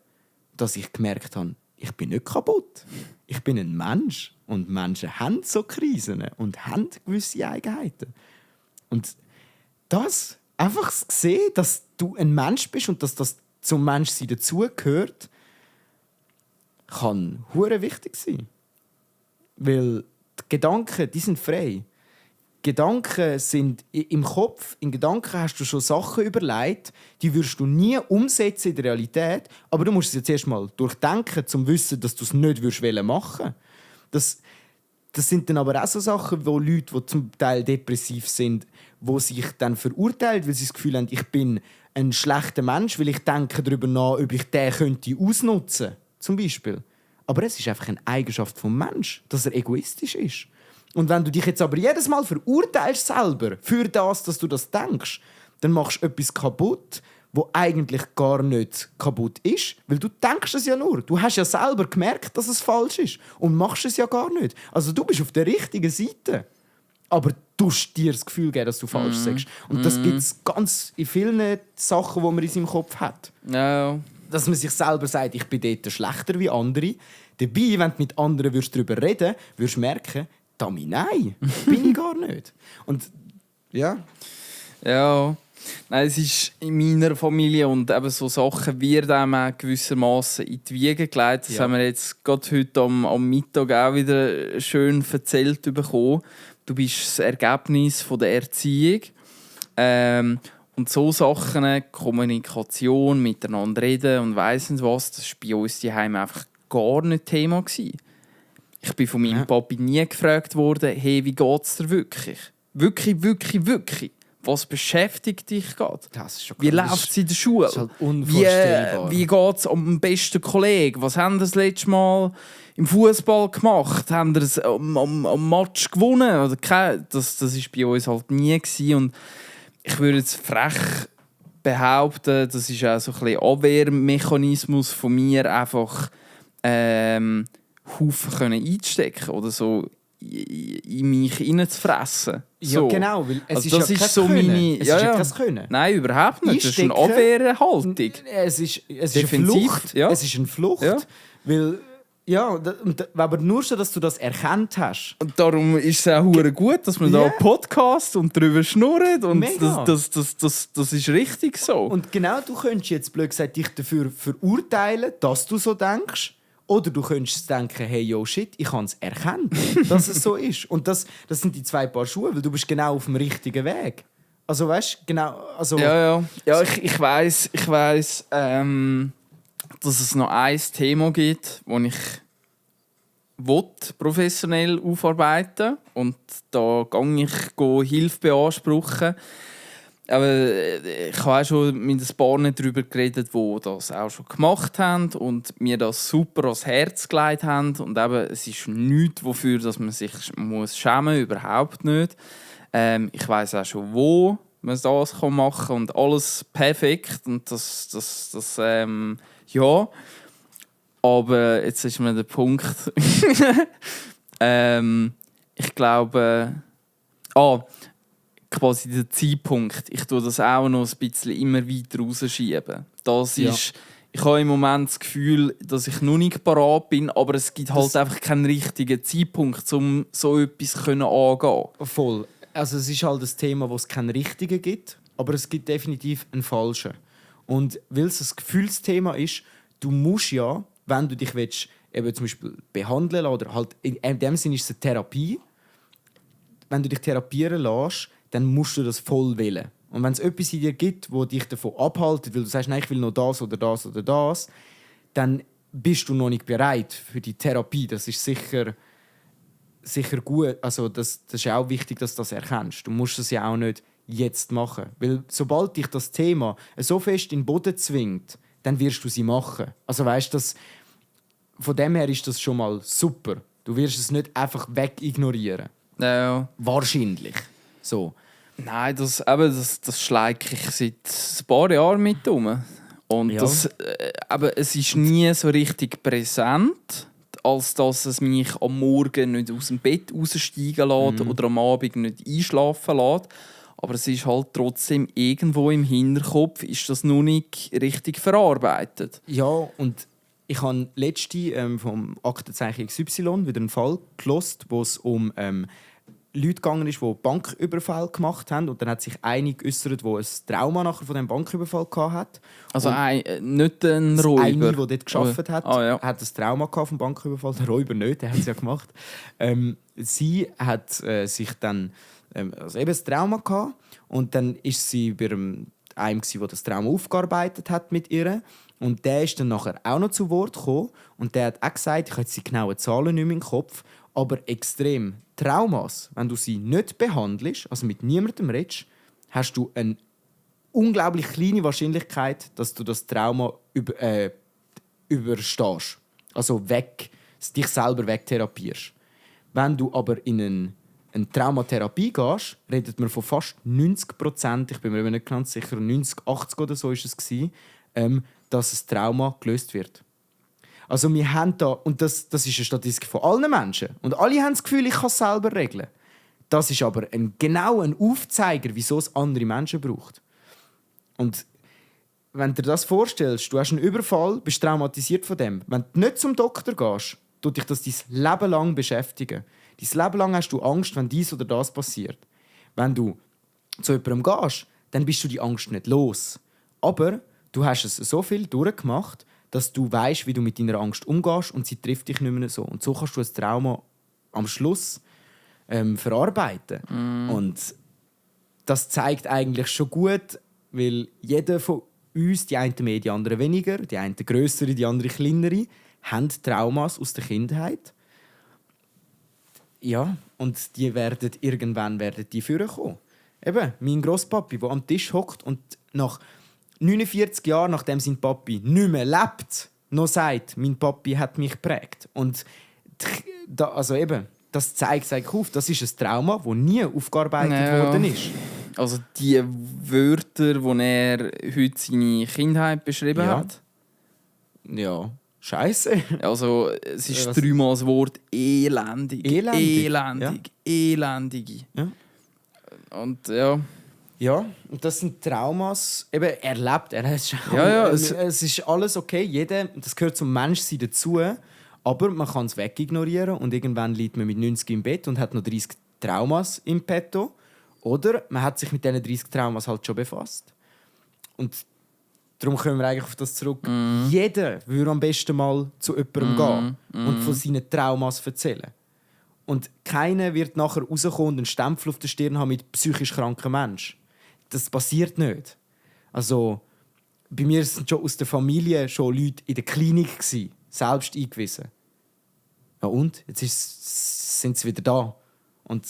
dass ich gemerkt habe, ich bin nicht kaputt. Ich bin ein Mensch. Und Menschen haben so Krisen und haben gewisse Eigenheiten. Und das, einfach zu sehen, dass du ein Mensch bist und dass das zum Menschsein dazugehört, kann hure wichtig sein. Weil die Gedanken, die sind frei. Gedanken sind im Kopf. In Gedanken hast du schon Sachen überlegt, die wirst du nie umsetzen in der Realität. Aber du musst es jetzt erst mal durchdenken, um zu wissen, dass du es nicht machen willst. Das sind dann aber auch so Sachen, wo Leute, die zum Teil depressiv sind, die sich dann verurteilen, weil sie das Gefühl haben, ich bin ein schlechter Mensch, weil ich denke darüber nach, ob ich den könnte ausnutzen, zum Beispiel. Aber es ist einfach eine Eigenschaft vom Mensch, dass er egoistisch ist. Und wenn du dich jetzt aber jedes Mal verurteilst selber für das, dass du das denkst, dann machst du etwas kaputt, wo eigentlich gar nicht kaputt ist, weil du denkst es ja nur. Du hast ja selber gemerkt, dass es falsch ist und machst es ja gar nicht. Also du bist auf der richtigen Seite, aber du hast dir das Gefühl geben, dass du falsch sagst. Und das gibt es ganz in vielen Sachen, die man in seinem Kopf hat. Ja. Dass man sich selber sagt, ich bin dort schlechter wie andere. Dabei, wenn du mit anderen darüber reden würdest du merken, nein, bin ich gar nicht. Und ja. Ja. Nein, es ist in meiner Familie und eben so Sachen wird auch gewissermaßen in die Wiege gelegt. Das haben wir jetzt gerade heute am Mittag auch wieder schön erzählt bekommen. Du bist das Ergebnis von der Erziehung. Und so Sachen, Kommunikation, miteinander reden und weiss nicht was, das war bei uns daheim einfach gar nicht Thema gewesen. Ich bin von meinem Papi nie gefragt worden, hey, wie geht es dir wirklich? Wirklich. Was beschäftigt dich gerade? Wie läuft es in der Schule? Das ist halt unvorstellbar. Wie geht es am besten Kollegen? Was haben Sie das letzte Mal im Fußball gemacht? Haben Sie es am Match gewonnen? Oder das war bei uns halt nie gewesen. Und ich würde jetzt frech behaupten, das ist auch so ein bisschen Abwehrmechanismus von mir, einfach Haufen einzustecken oder so in mich hineinzufressen. So. Ja, genau, weil es also ist ja kein so Können. Meine, es ist ja kein Können. Nein, überhaupt nicht. Das ist eine Einstecken. Abwehrhaltung. Es ist eine Defensiv, Flucht. ja. Es ist eine Flucht. Ja. Weil, aber nur schon, dass du das erkannt hast. Und darum ist es auch hure gut, dass wir da einen Podcast und darüber schnurren. Und Mega. das ist richtig so. Und genau, du könntest jetzt blöd gesagt dich dafür verurteilen, dass du so denkst. Oder du könntest denken, hey, yo, shit, ich habe es erkannt, dass es so ist. Und das sind die zwei Paar Schuhe, weil du bist genau auf dem richtigen Weg. Also weißt du, genau... Also, Ja, ich weiss, dass es noch ein Thema gibt, das ich professionell aufarbeiten will. Und da gehe ich Hilfe beanspruchen. Aber ich habe auch schon mit ein paar darüber geredet, die das auch schon gemacht haben und mir das super ans Herz gelegt haben. Und eben, es ist nichts, wofür dass man sich muss schämen muss, überhaupt nicht. Ich weiss auch schon, wo man das machen kann und alles perfekt. Und das ja. Aber jetzt ist mir der Punkt. Ich glaube... quasi der Zeitpunkt. Ich tue das auch noch ein bisschen immer weiter rausschieben. Das ist, ich habe im Moment das Gefühl, dass ich noch nicht parat bin, aber es gibt halt einfach keinen richtigen Zeitpunkt, um so etwas angehen. Voll. Also es ist halt ein Thema, wo es keinen richtigen gibt, aber es gibt definitiv einen falschen. Und weil es ein Gefühlsthema ist, du musst ja, wenn du dich willst, eben zum Beispiel behandeln oder halt in dem Sinne ist es eine Therapie, wenn du dich therapieren lässt, dann musst du das voll wählen. Und wenn es etwas in dir gibt, das dich davon abhält, weil du sagst, nein, ich will noch das oder das oder das, dann bist du noch nicht bereit für die Therapie. Das ist sicher gut. Also das ist auch wichtig, dass du das erkennst. Du musst das ja auch nicht jetzt machen. Weil sobald dich das Thema so fest in den Boden zwingt, dann wirst du sie machen. Also weißt, von dem her ist das schon mal super. Du wirst es nicht einfach wegignorieren. Ja. Wahrscheinlich. So. Nein, das schleike ich seit ein paar Jahren mit um. Und Ja. das, aber es ist nie so richtig präsent, als dass es mich am Morgen nicht aus dem Bett raussteigen lässt oder am Abend nicht einschlafen lässt. Aber es ist halt trotzdem irgendwo im Hinterkopf, ist das noch nicht richtig verarbeitet. Ja, und ich habe letzte vom Aktenzeichen XY wieder einen Fall gehört, wo es um Leute gegangen ist, die Banküberfall gemacht haben. Und dann hat sich eine geäussert, die ein Trauma nachher von diesem Banküberfall hatte. Also Und nicht ein Räuber. eine, die dort gearbeitet hat, ja. hat ein Trauma vom Banküberfall. Der Räuber nicht, der hat es ja gemacht. Sie hat sich dann also eben ein Trauma gehabt. Und dann ist sie bei einem, der das Trauma aufgearbeitet hat mit ihr. Und der ist dann nachher auch noch zu Wort gekommen. Und der hat auch gesagt, ich habe jetzt die genauen Zahlen nicht mehr im Kopf, aber extrem Traumas, wenn du sie nicht behandelst, also mit niemandem redest, hast du eine unglaublich kleine Wahrscheinlichkeit, dass du das Trauma überstehst. Also dich selber wegtherapierst. Wenn du aber in eine Traumatherapie gehst, redet man von fast 90%, ich bin mir nicht ganz sicher, 90, 80 oder so ist es gewesen, dass das Trauma gelöst wird. Also wir haben da, und das ist eine Statistik von allen Menschen, und alle haben das Gefühl, ich kann es selber regeln. Das ist aber genau ein Aufzeiger, wieso es andere Menschen braucht. Und wenn du dir das vorstellst, du hast einen Überfall, bist traumatisiert von dem. Wenn du nicht zum Doktor gehst, tut dich das dein Leben lang beschäftigen. Dein Leben lang hast du Angst, wenn dies oder das passiert. Wenn du zu jemandem gehst, dann bist du die Angst nicht los. Aber du hast es so viel durchgemacht, dass du weißt, wie du mit deiner Angst umgehst und sie trifft dich nicht mehr so. Und so kannst du das Trauma am Schluss verarbeiten. Und das zeigt eigentlich schon gut, weil jeder von uns, die einen mehr, die anderen weniger, die einen grössere, die anderen kleinere, haben Traumas aus der Kindheit. Ja, und die werden irgendwann vorkommen. Eben, mein Grosspapi, der am Tisch hockt und nach 49 Jahren, nachdem sein Papi nicht mehr lebt, noch sagt, mein Papi hat mich geprägt. Und also eben, das zeigt eigentlich auf, das ist ein Trauma, das nie aufgearbeitet worden ist. Also die Wörter, die er heute seine Kindheit beschrieben hat. Ja, Scheiße. Also es ist dreimal das Wort elendig. Elendig. Ja. Und ja. Ja, und das sind Traumas. Eben, er lebt, es ist alles okay. Das gehört zum Menschsein dazu. Aber man kann es wegignorieren und irgendwann liegt man mit 90 im Bett und hat noch 30 Traumas im Petto. Oder man hat sich mit diesen 30 Traumas halt schon befasst. Und darum kommen wir eigentlich auf das zurück. Jeder würde am besten mal zu jemandem gehen und von seinen Traumas erzählen. Und keiner wird nachher rauskommen und einen Stempel auf der Stirn haben mit psychisch kranken Mensch. Das passiert nicht. Also, bei mir sind schon aus der Familie schon Leute in der Klinik gewesen, selbst eingewiesen. Ja und? Jetzt sind sie wieder da. Und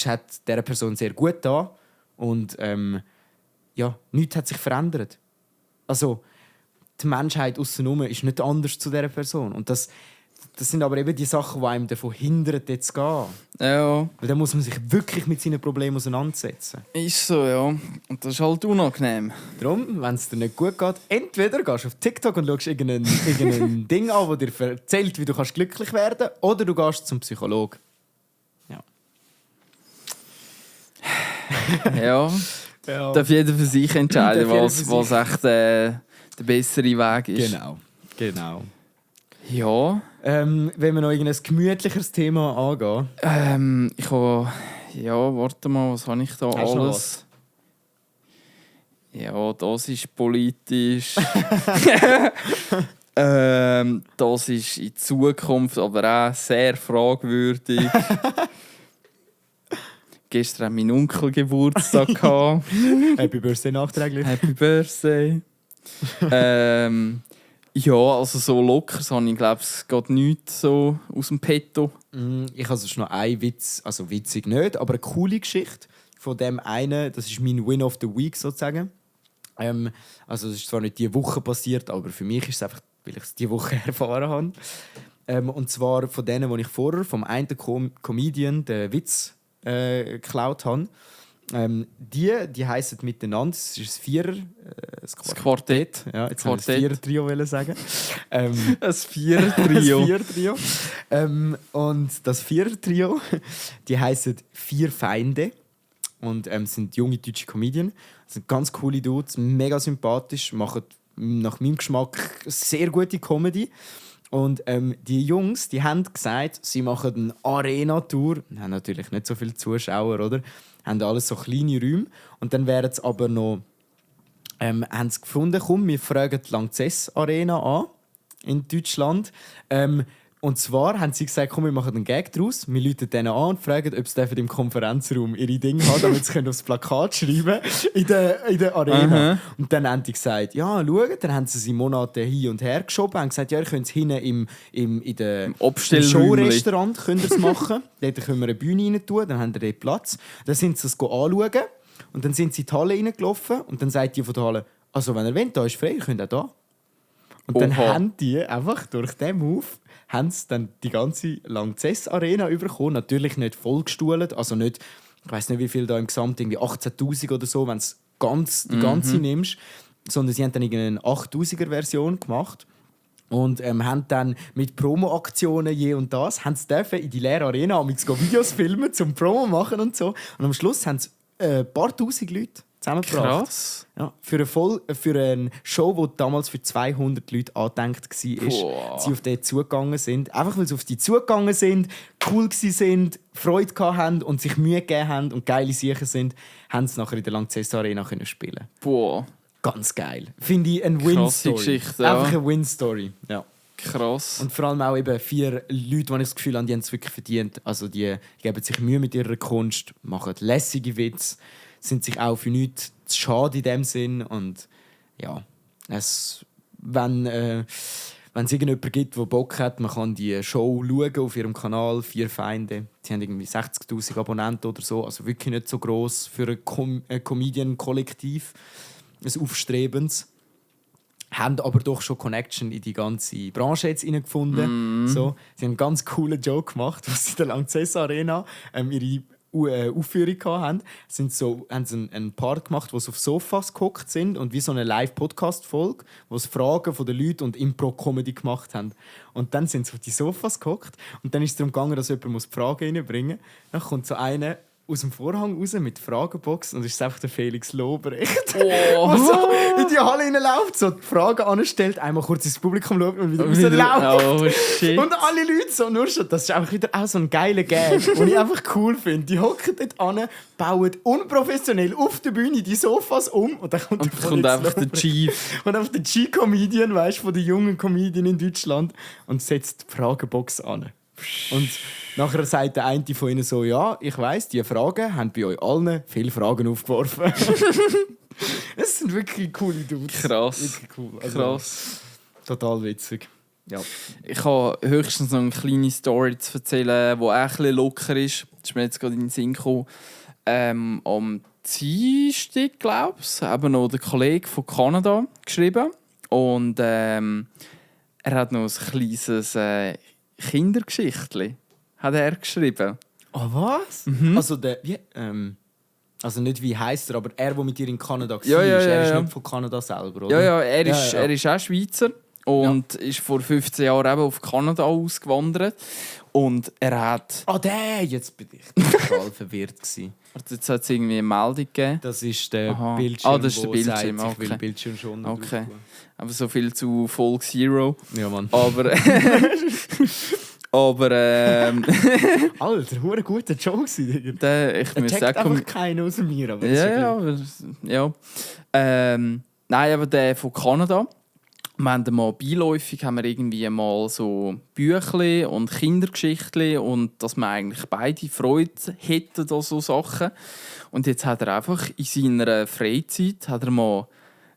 hat dieser Person sehr gut da. Und nichts hat sich verändert. Also, die Menschheit außenrum ist nicht anders zu dieser Person. Und das sind aber eben die Sachen, die einem davon hindern, dort zu gehen. Ja. Weil dann muss man sich wirklich mit seinen Problemen auseinandersetzen. Ist so, ja. Und das ist halt unangenehm. Darum, wenn es dir nicht gut geht, entweder gehst du auf TikTok und schaust irgendein Ding an, das dir erzählt, wie du glücklich werden kannst, oder du gehst zum Psychologen. Ja. Ja. Darf jeder für sich entscheiden, was echt der bessere Weg ist. Genau. Ja. Wenn wir noch irgendein gemütlicheres Thema angehen. Ich habe... Ja, warte mal, was habe ich da Hast du alles? Ja, das ist politisch. Das ist in Zukunft aber auch sehr fragwürdig. Gestern hat mein Onkel Geburtstag gehabt. Happy Birthday nachträglich. Happy Birthday. Ja, also so locker habe ich, glaube es geht nichts so aus dem Petto. Ich habe sonst noch einen Witz, also witzig nicht, aber eine coole Geschichte von dem einen, das ist mein Win of the Week sozusagen. Also es ist zwar nicht diese Woche passiert, aber für mich ist es einfach, weil ich es diese Woche erfahren habe. Und zwar von denen, die ich vorher vom einen Comedian den Witz geklaut habe. Die heissen miteinander, es ist ein Vierer, Das Quartett. Ja, jetzt Quartett. wollte ich ein Vierer-Trio sagen. Ein Vierer-Trio. Ein Vierer-Trio. Und das Vierer-Trio, die heissen «Vier Feinde» und sind junge deutsche Comedians. Das sind ganz coole Dudes, mega sympathisch, machen nach meinem Geschmack sehr gute Comedy. Und die Jungs, die haben gesagt, sie machen eine Arena-Tour. Haben natürlich nicht so viele Zuschauer, oder? Haben alles so kleine Räume. Und dann wären es aber noch... haben sie gefunden, komm, wir fragen die Lanxess Arena an in Deutschland. Und zwar haben sie gesagt, komm, wir machen einen Gag daraus. Wir rufen denen an und fragen, ob sie im Konferenzraum ihre Dinge haben, damit sie aufs Plakat schreiben in der Arena. Und dann haben die gesagt, ja, schaut, dann haben sie sie Monate hin und her geschoben und gesagt, ja, ihr könnt es hinten im Showrestaurant könnt ihr es machen. Dort können wir eine Bühne rein tun, dann haben wir dort Platz. Dann sind sie es anschauen und dann sind sie in die Halle reingelaufen und dann sagt die von der Halle, also wenn ihr wollt, da ist frei, ihr könnt auch da. Und dann haben die einfach durch diesen Move haben sie dann die ganze Lanxess Arena bekommen. Natürlich nicht vollgestuhlt, also nicht, ich weiß nicht wie viel da im Gesamt, irgendwie 18'000 oder so, wenn du die ganze nimmst. Sondern sie haben dann eine 8000er-Version gemacht. Und haben dann mit Promo-Aktionen je und das, haben sie dürfen in die leere Arena Videos filmen, zum Promo machen und so. Und am Schluss haben sie ein paar tausend Leute zusammengebracht. Krass. Ja, für eine Show, die damals für 200 Leute angedenkt war, sie auf die zugegangen sind. Einfach weil sie auf die zugegangen sind, cool waren, Freude hatten und sich Mühe gegeben haben und geile Sachen sind, haben sie nachher in der Lanxess Arena spielen. Boah. Ganz geil. Finde ich eine Win-Story. Geschichte, ja. Einfach eine Win-Story. Ja. Krass. Und vor allem auch eben 4 Leute, die ich das Gefühl habe, die haben es wirklich verdient. Also die geben sich Mühe mit ihrer Kunst, machen lässige Witze, sind sich auch für nichts zu schade in dem Sinn. Und ja, wenn es irgendjemanden gibt, der Bock hat, man kann die Show schauen auf ihrem Kanal «Vier Feinde». Sie haben irgendwie 60'000 Abonnenten oder so, also wirklich nicht so gross für ein Comedian-Kollektiv, ein aufstrebendes. Haben aber doch schon Connection in die ganze Branche jetzt gefunden. So, sie haben einen ganz coolen Joke gemacht, was sie in der Lanxess Arena ihre Aufführung hatten. Haben sie einen Part gemacht, wo sie auf Sofas gehockt sind und wie so eine Live-Podcast-Folge, wo sie Fragen von den Leuten und Impro-Comedy gemacht haben. Und dann sind sie auf die Sofas gehockt und dann ist es darum gegangen, dass jemand die Fragen reinbringen muss. Dann kommt so einer aus dem Vorhang raus mit der Fragenbox und es ist einfach der Felix Lobrecht, der so in die Halle reinläuft, so die Fragen anstellt, einmal kurz ins Publikum schaut und wieder rausläuft. Oh shit. Und alle Leute so nur schon, das ist einfach wieder auch so ein geiler Gag, den ich einfach cool finde. Die hocken dort an, bauen unprofessionell auf der Bühne die Sofas um und dann kommt, einfach der Chief. Und einfach der G-Comedian, weißt du, von den jungen Comedian in Deutschland und setzt die Fragenbox an. Und nachher sagt der eine von ihnen so, ja, ich weiss, diese Fragen haben bei euch allen viele Fragen aufgeworfen. Das sind wirklich coole Dudes. Krass. Wirklich cool. Also, Krass. total witzig. Ja. Ich habe höchstens noch eine kleine Story zu erzählen, die auch ein bisschen locker ist. Das ist mir jetzt gerade in den Sinn gekommen. Am Dienstag, glaube ich, haben noch der Kollege von Kanada geschrieben. Und er hat noch ein kleines Kindergeschichtli hat er geschrieben. Oh, was? Also, also nicht wie heisst er, aber er mit dir in Kanada war, er ist nicht von Kanada selber, oder? Ja, er ist auch Schweizer und ist vor 15 Jahren eben auf Kanada ausgewandert. Und er hat... Jetzt bin ich total verwirrt gewesen. Jetzt hat es irgendwie eine Meldung gegeben. Das ist der Bildschirm, das ist der Bildschirm, sagt, okay. ich will den Bildschirm schon Okay. Aber so viel zu Folge Zero. Ja, Mann. Aber... Alter, ein guter Joke gewesen. Ich muss checkt sagen... einfach keinen aus mir. Aber Ja. Nein, aber der von Kanada. Wir haben mal beiläufig irgendwie mal so Büchli und Kindergeschichtli und dass man eigentlich beide Freude hätten an so Sachen. Und jetzt hat er einfach in seiner Freizeit mal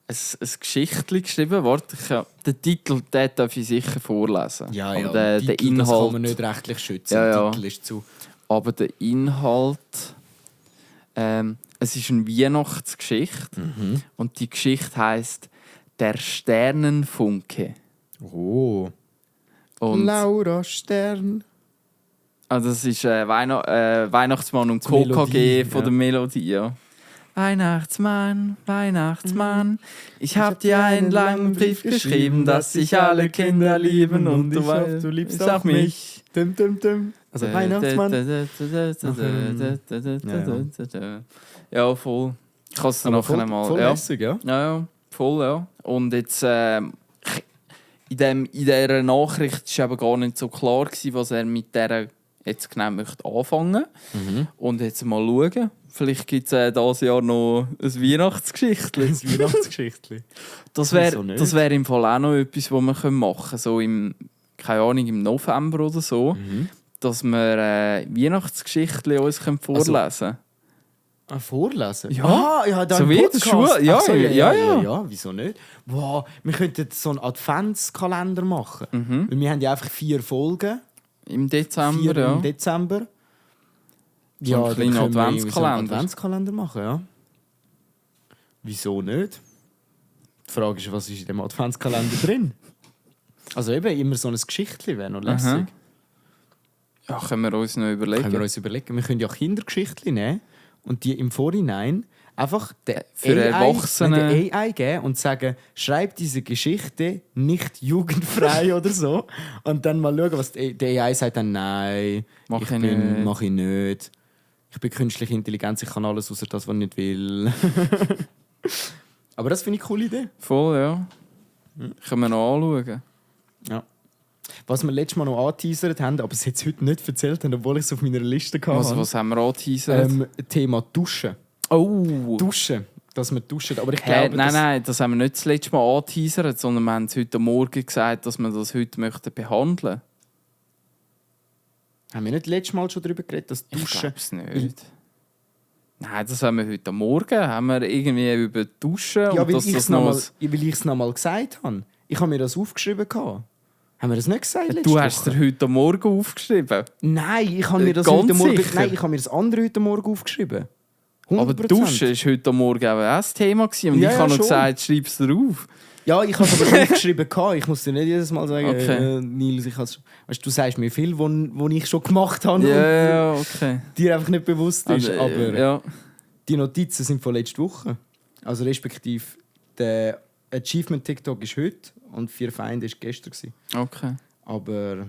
ein Geschichtli geschrieben. Warte, den Titel den darf ich sicher vorlesen. Ja, aber der Titel, Inhalt, das kann man nicht nicht rechtlich schützen. Ja, der Titel ist zu... Aber der Inhalt... es ist eine Weihnachtsgeschichte. Und die Geschichte heisst «Der Sternenfunke». Oh. Und Laura Stern. Also das ist Weihnachtsmann und Die Melodie, KKG von ja. der Melodie, ja. Weihnachtsmann, Weihnachtsmann, ich hab dir einen langen Brief geschrieben, dass sich alle Kinder lieben und du weißt, du liebst auch auch mich. Dum, dum, dum. Also Weihnachtsmann. Ja, voll. Ich kann es dann Aber nachher mal. voll Ja. lässig, ja. Ja, voll, ja. Und jetzt in dieser Nachricht war eben gar nicht so klar gewesen, was er mit dieser jetzt genau möchte anfangen. Und jetzt mal schauen. Vielleicht gibt es dieses Jahr noch ein Weihnachtsgeschichtchen. Das Weihnachtsgeschichtli. Das Wieso nicht? wär im Fall auch noch etwas, was wir machen können. So keine Ahnung, im November oder so. Dass wir Weihnachtsgeschichtchen uns vorlesen können. Vorlesen? Ja. Ja, da So im wie in der Podcast. Schule. Ja, Ach so, ja. Wieso nicht? Wow, wir könnten so einen Adventskalender machen. Weil wir haben ja einfach 4 Folgen. Im Dezember, 4 ja. im Dezember. So einen dann kleinen können wir irgendwie so einen Adventskalender. Adventskalender machen, ja. Wieso nicht? Die Frage ist, was ist in dem Adventskalender drin? Also eben immer so ein Geschichtchen wäre noch lässig. Ja, können wir uns noch überlegen. Können wir uns überlegen. Wir können ja Kindergeschichtchen nehmen und die im Vorhinein einfach der Für Erwachsene. der AI geben und sagen, schreib diese Geschichte nicht jugendfrei oder so. Und dann mal schauen, was der AI sagt dann, nein, Mach ich nicht. mach ich nicht. Ich bin künstliche Intelligenz, ich kann alles außer das, was ich nicht will. Aber das finde ich eine coole Idee. Voll, ja. Können wir noch anschauen. Ja. Was wir letztes Mal noch angeteasert haben, aber es jetzt heute nicht erzählt haben, obwohl ich es auf meiner Liste hatte. Was haben wir angeteasert? Thema Duschen. Oh! Duschen. Dass wir duschen. Aber ich Hey, glaube, nein, das haben wir nicht das letzte Mal angeteasert, sondern wir haben es heute Morgen gesagt, dass wir das heute möchten behandeln. Haben wir nicht letztes Mal schon darüber geredet, dass Ich Duschen... glaube es nicht. Nein, das haben wir heute Morgen. Haben wir irgendwie über Duschen Ja, und weil dass ich das es noch... noch mal gesagt habe. Ich habe mir das aufgeschrieben. Haben wir das nicht gesagt letzte Du hast es Woche? dir heute Morgen aufgeschrieben. Nein, ich habe mir das Ganz heute Morgen... sicher? Nein, ich habe mir das andere heute Morgen aufgeschrieben. 100%. Aber Duschen war heute Morgen auch ein Thema gewesen. Und Ja, ich ja, habe noch schon. gesagt, schreib es dir auf. Ja, ich habe es aber aufgeschrieben. Ich muss dir nicht jedes Mal sagen, Okay. Nils, weißt, du sagst mir viel, wo ich schon gemacht habe Ja, und okay. dir einfach nicht bewusst ist. Also, aber ja. die Notizen sind von letzter Woche. Also respektive der Achievement TikTok ist heute und 4 Feinde war gestern. Okay. Aber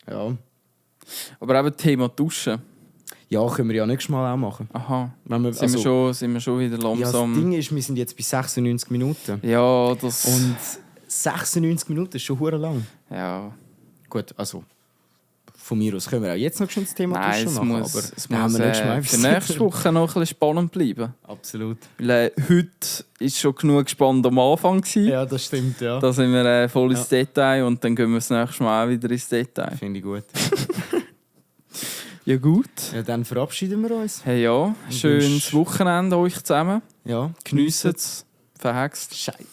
ja. Aber eben Thema Duschen. Ja, können wir ja nächstes Mal auch machen. Aha. Wenn wir, Sind wir schon wieder ja, das langsam... Ding ist, wir sind jetzt bei 96 Minuten. Ja, das... Und 96 Minuten ist schon hure lang. ja. Gut, also von mir aus können wir auch jetzt noch schon das Thema Nein, Duschen es machen. muss, aber es dann haben muss wir nächstes Mal für nächste Woche noch ein bisschen spannend bleiben. Absolut. Weil heute war schon genug spannend am Anfang gewesen. Ja, das stimmt, ja. Da sind wir voll ins Ja. Detail und dann gehen wir das nächste Mal auch wieder ins Detail. Finde ich gut. Ja gut. Ja, dann verabschieden wir uns. Hey ja, schönes Wochenende euch zusammen. Ja, Geniessen es. Verhext. Scheiße.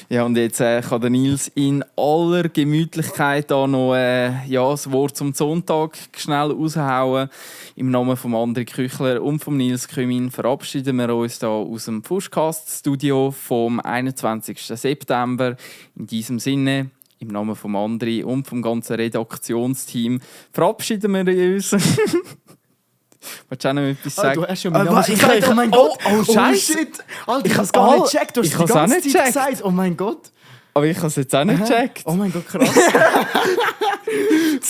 Ja, und jetzt kann der Nils in aller Gemütlichkeit da noch das Wort zum Sonntag schnell raushauen. Im Namen von André Küchler und von Nils Kümin verabschieden wir uns da aus dem Fuschcast-Studio vom 21. September. In diesem Sinne, im Namen von André und vom ganzen Redaktionsteam verabschieden wir uns. Wolltest du auch noch etwas sagen? Du hast schon meinen Namen was? gesagt. Oh mein Gott. Oh, Scheiße. shit. Alter, ich Ich habe es gar hab's nicht gecheckt. Du hast ich es hab's die auch ganze nicht Zeit gecheckt. gesagt. Oh mein Gott. Aber ich habe es jetzt auch nicht gecheckt. Oh mein Gott, krass.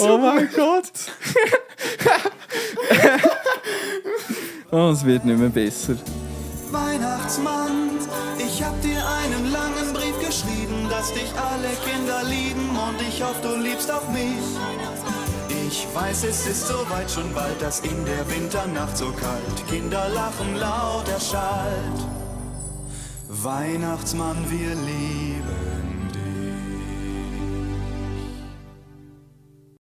Oh mein Gott. Oh, es wird nicht mehr besser. Weihnachtsmann, ich hab dir einen langen Brief geschrieben, dass dich alle Kinder lieben und ich hoffe, du liebst auch mich. Ich weiß, es ist soweit schon bald, dass in der Winternacht so kalt Kinder lachen laut erschallt. Weihnachtsmann, wir lieben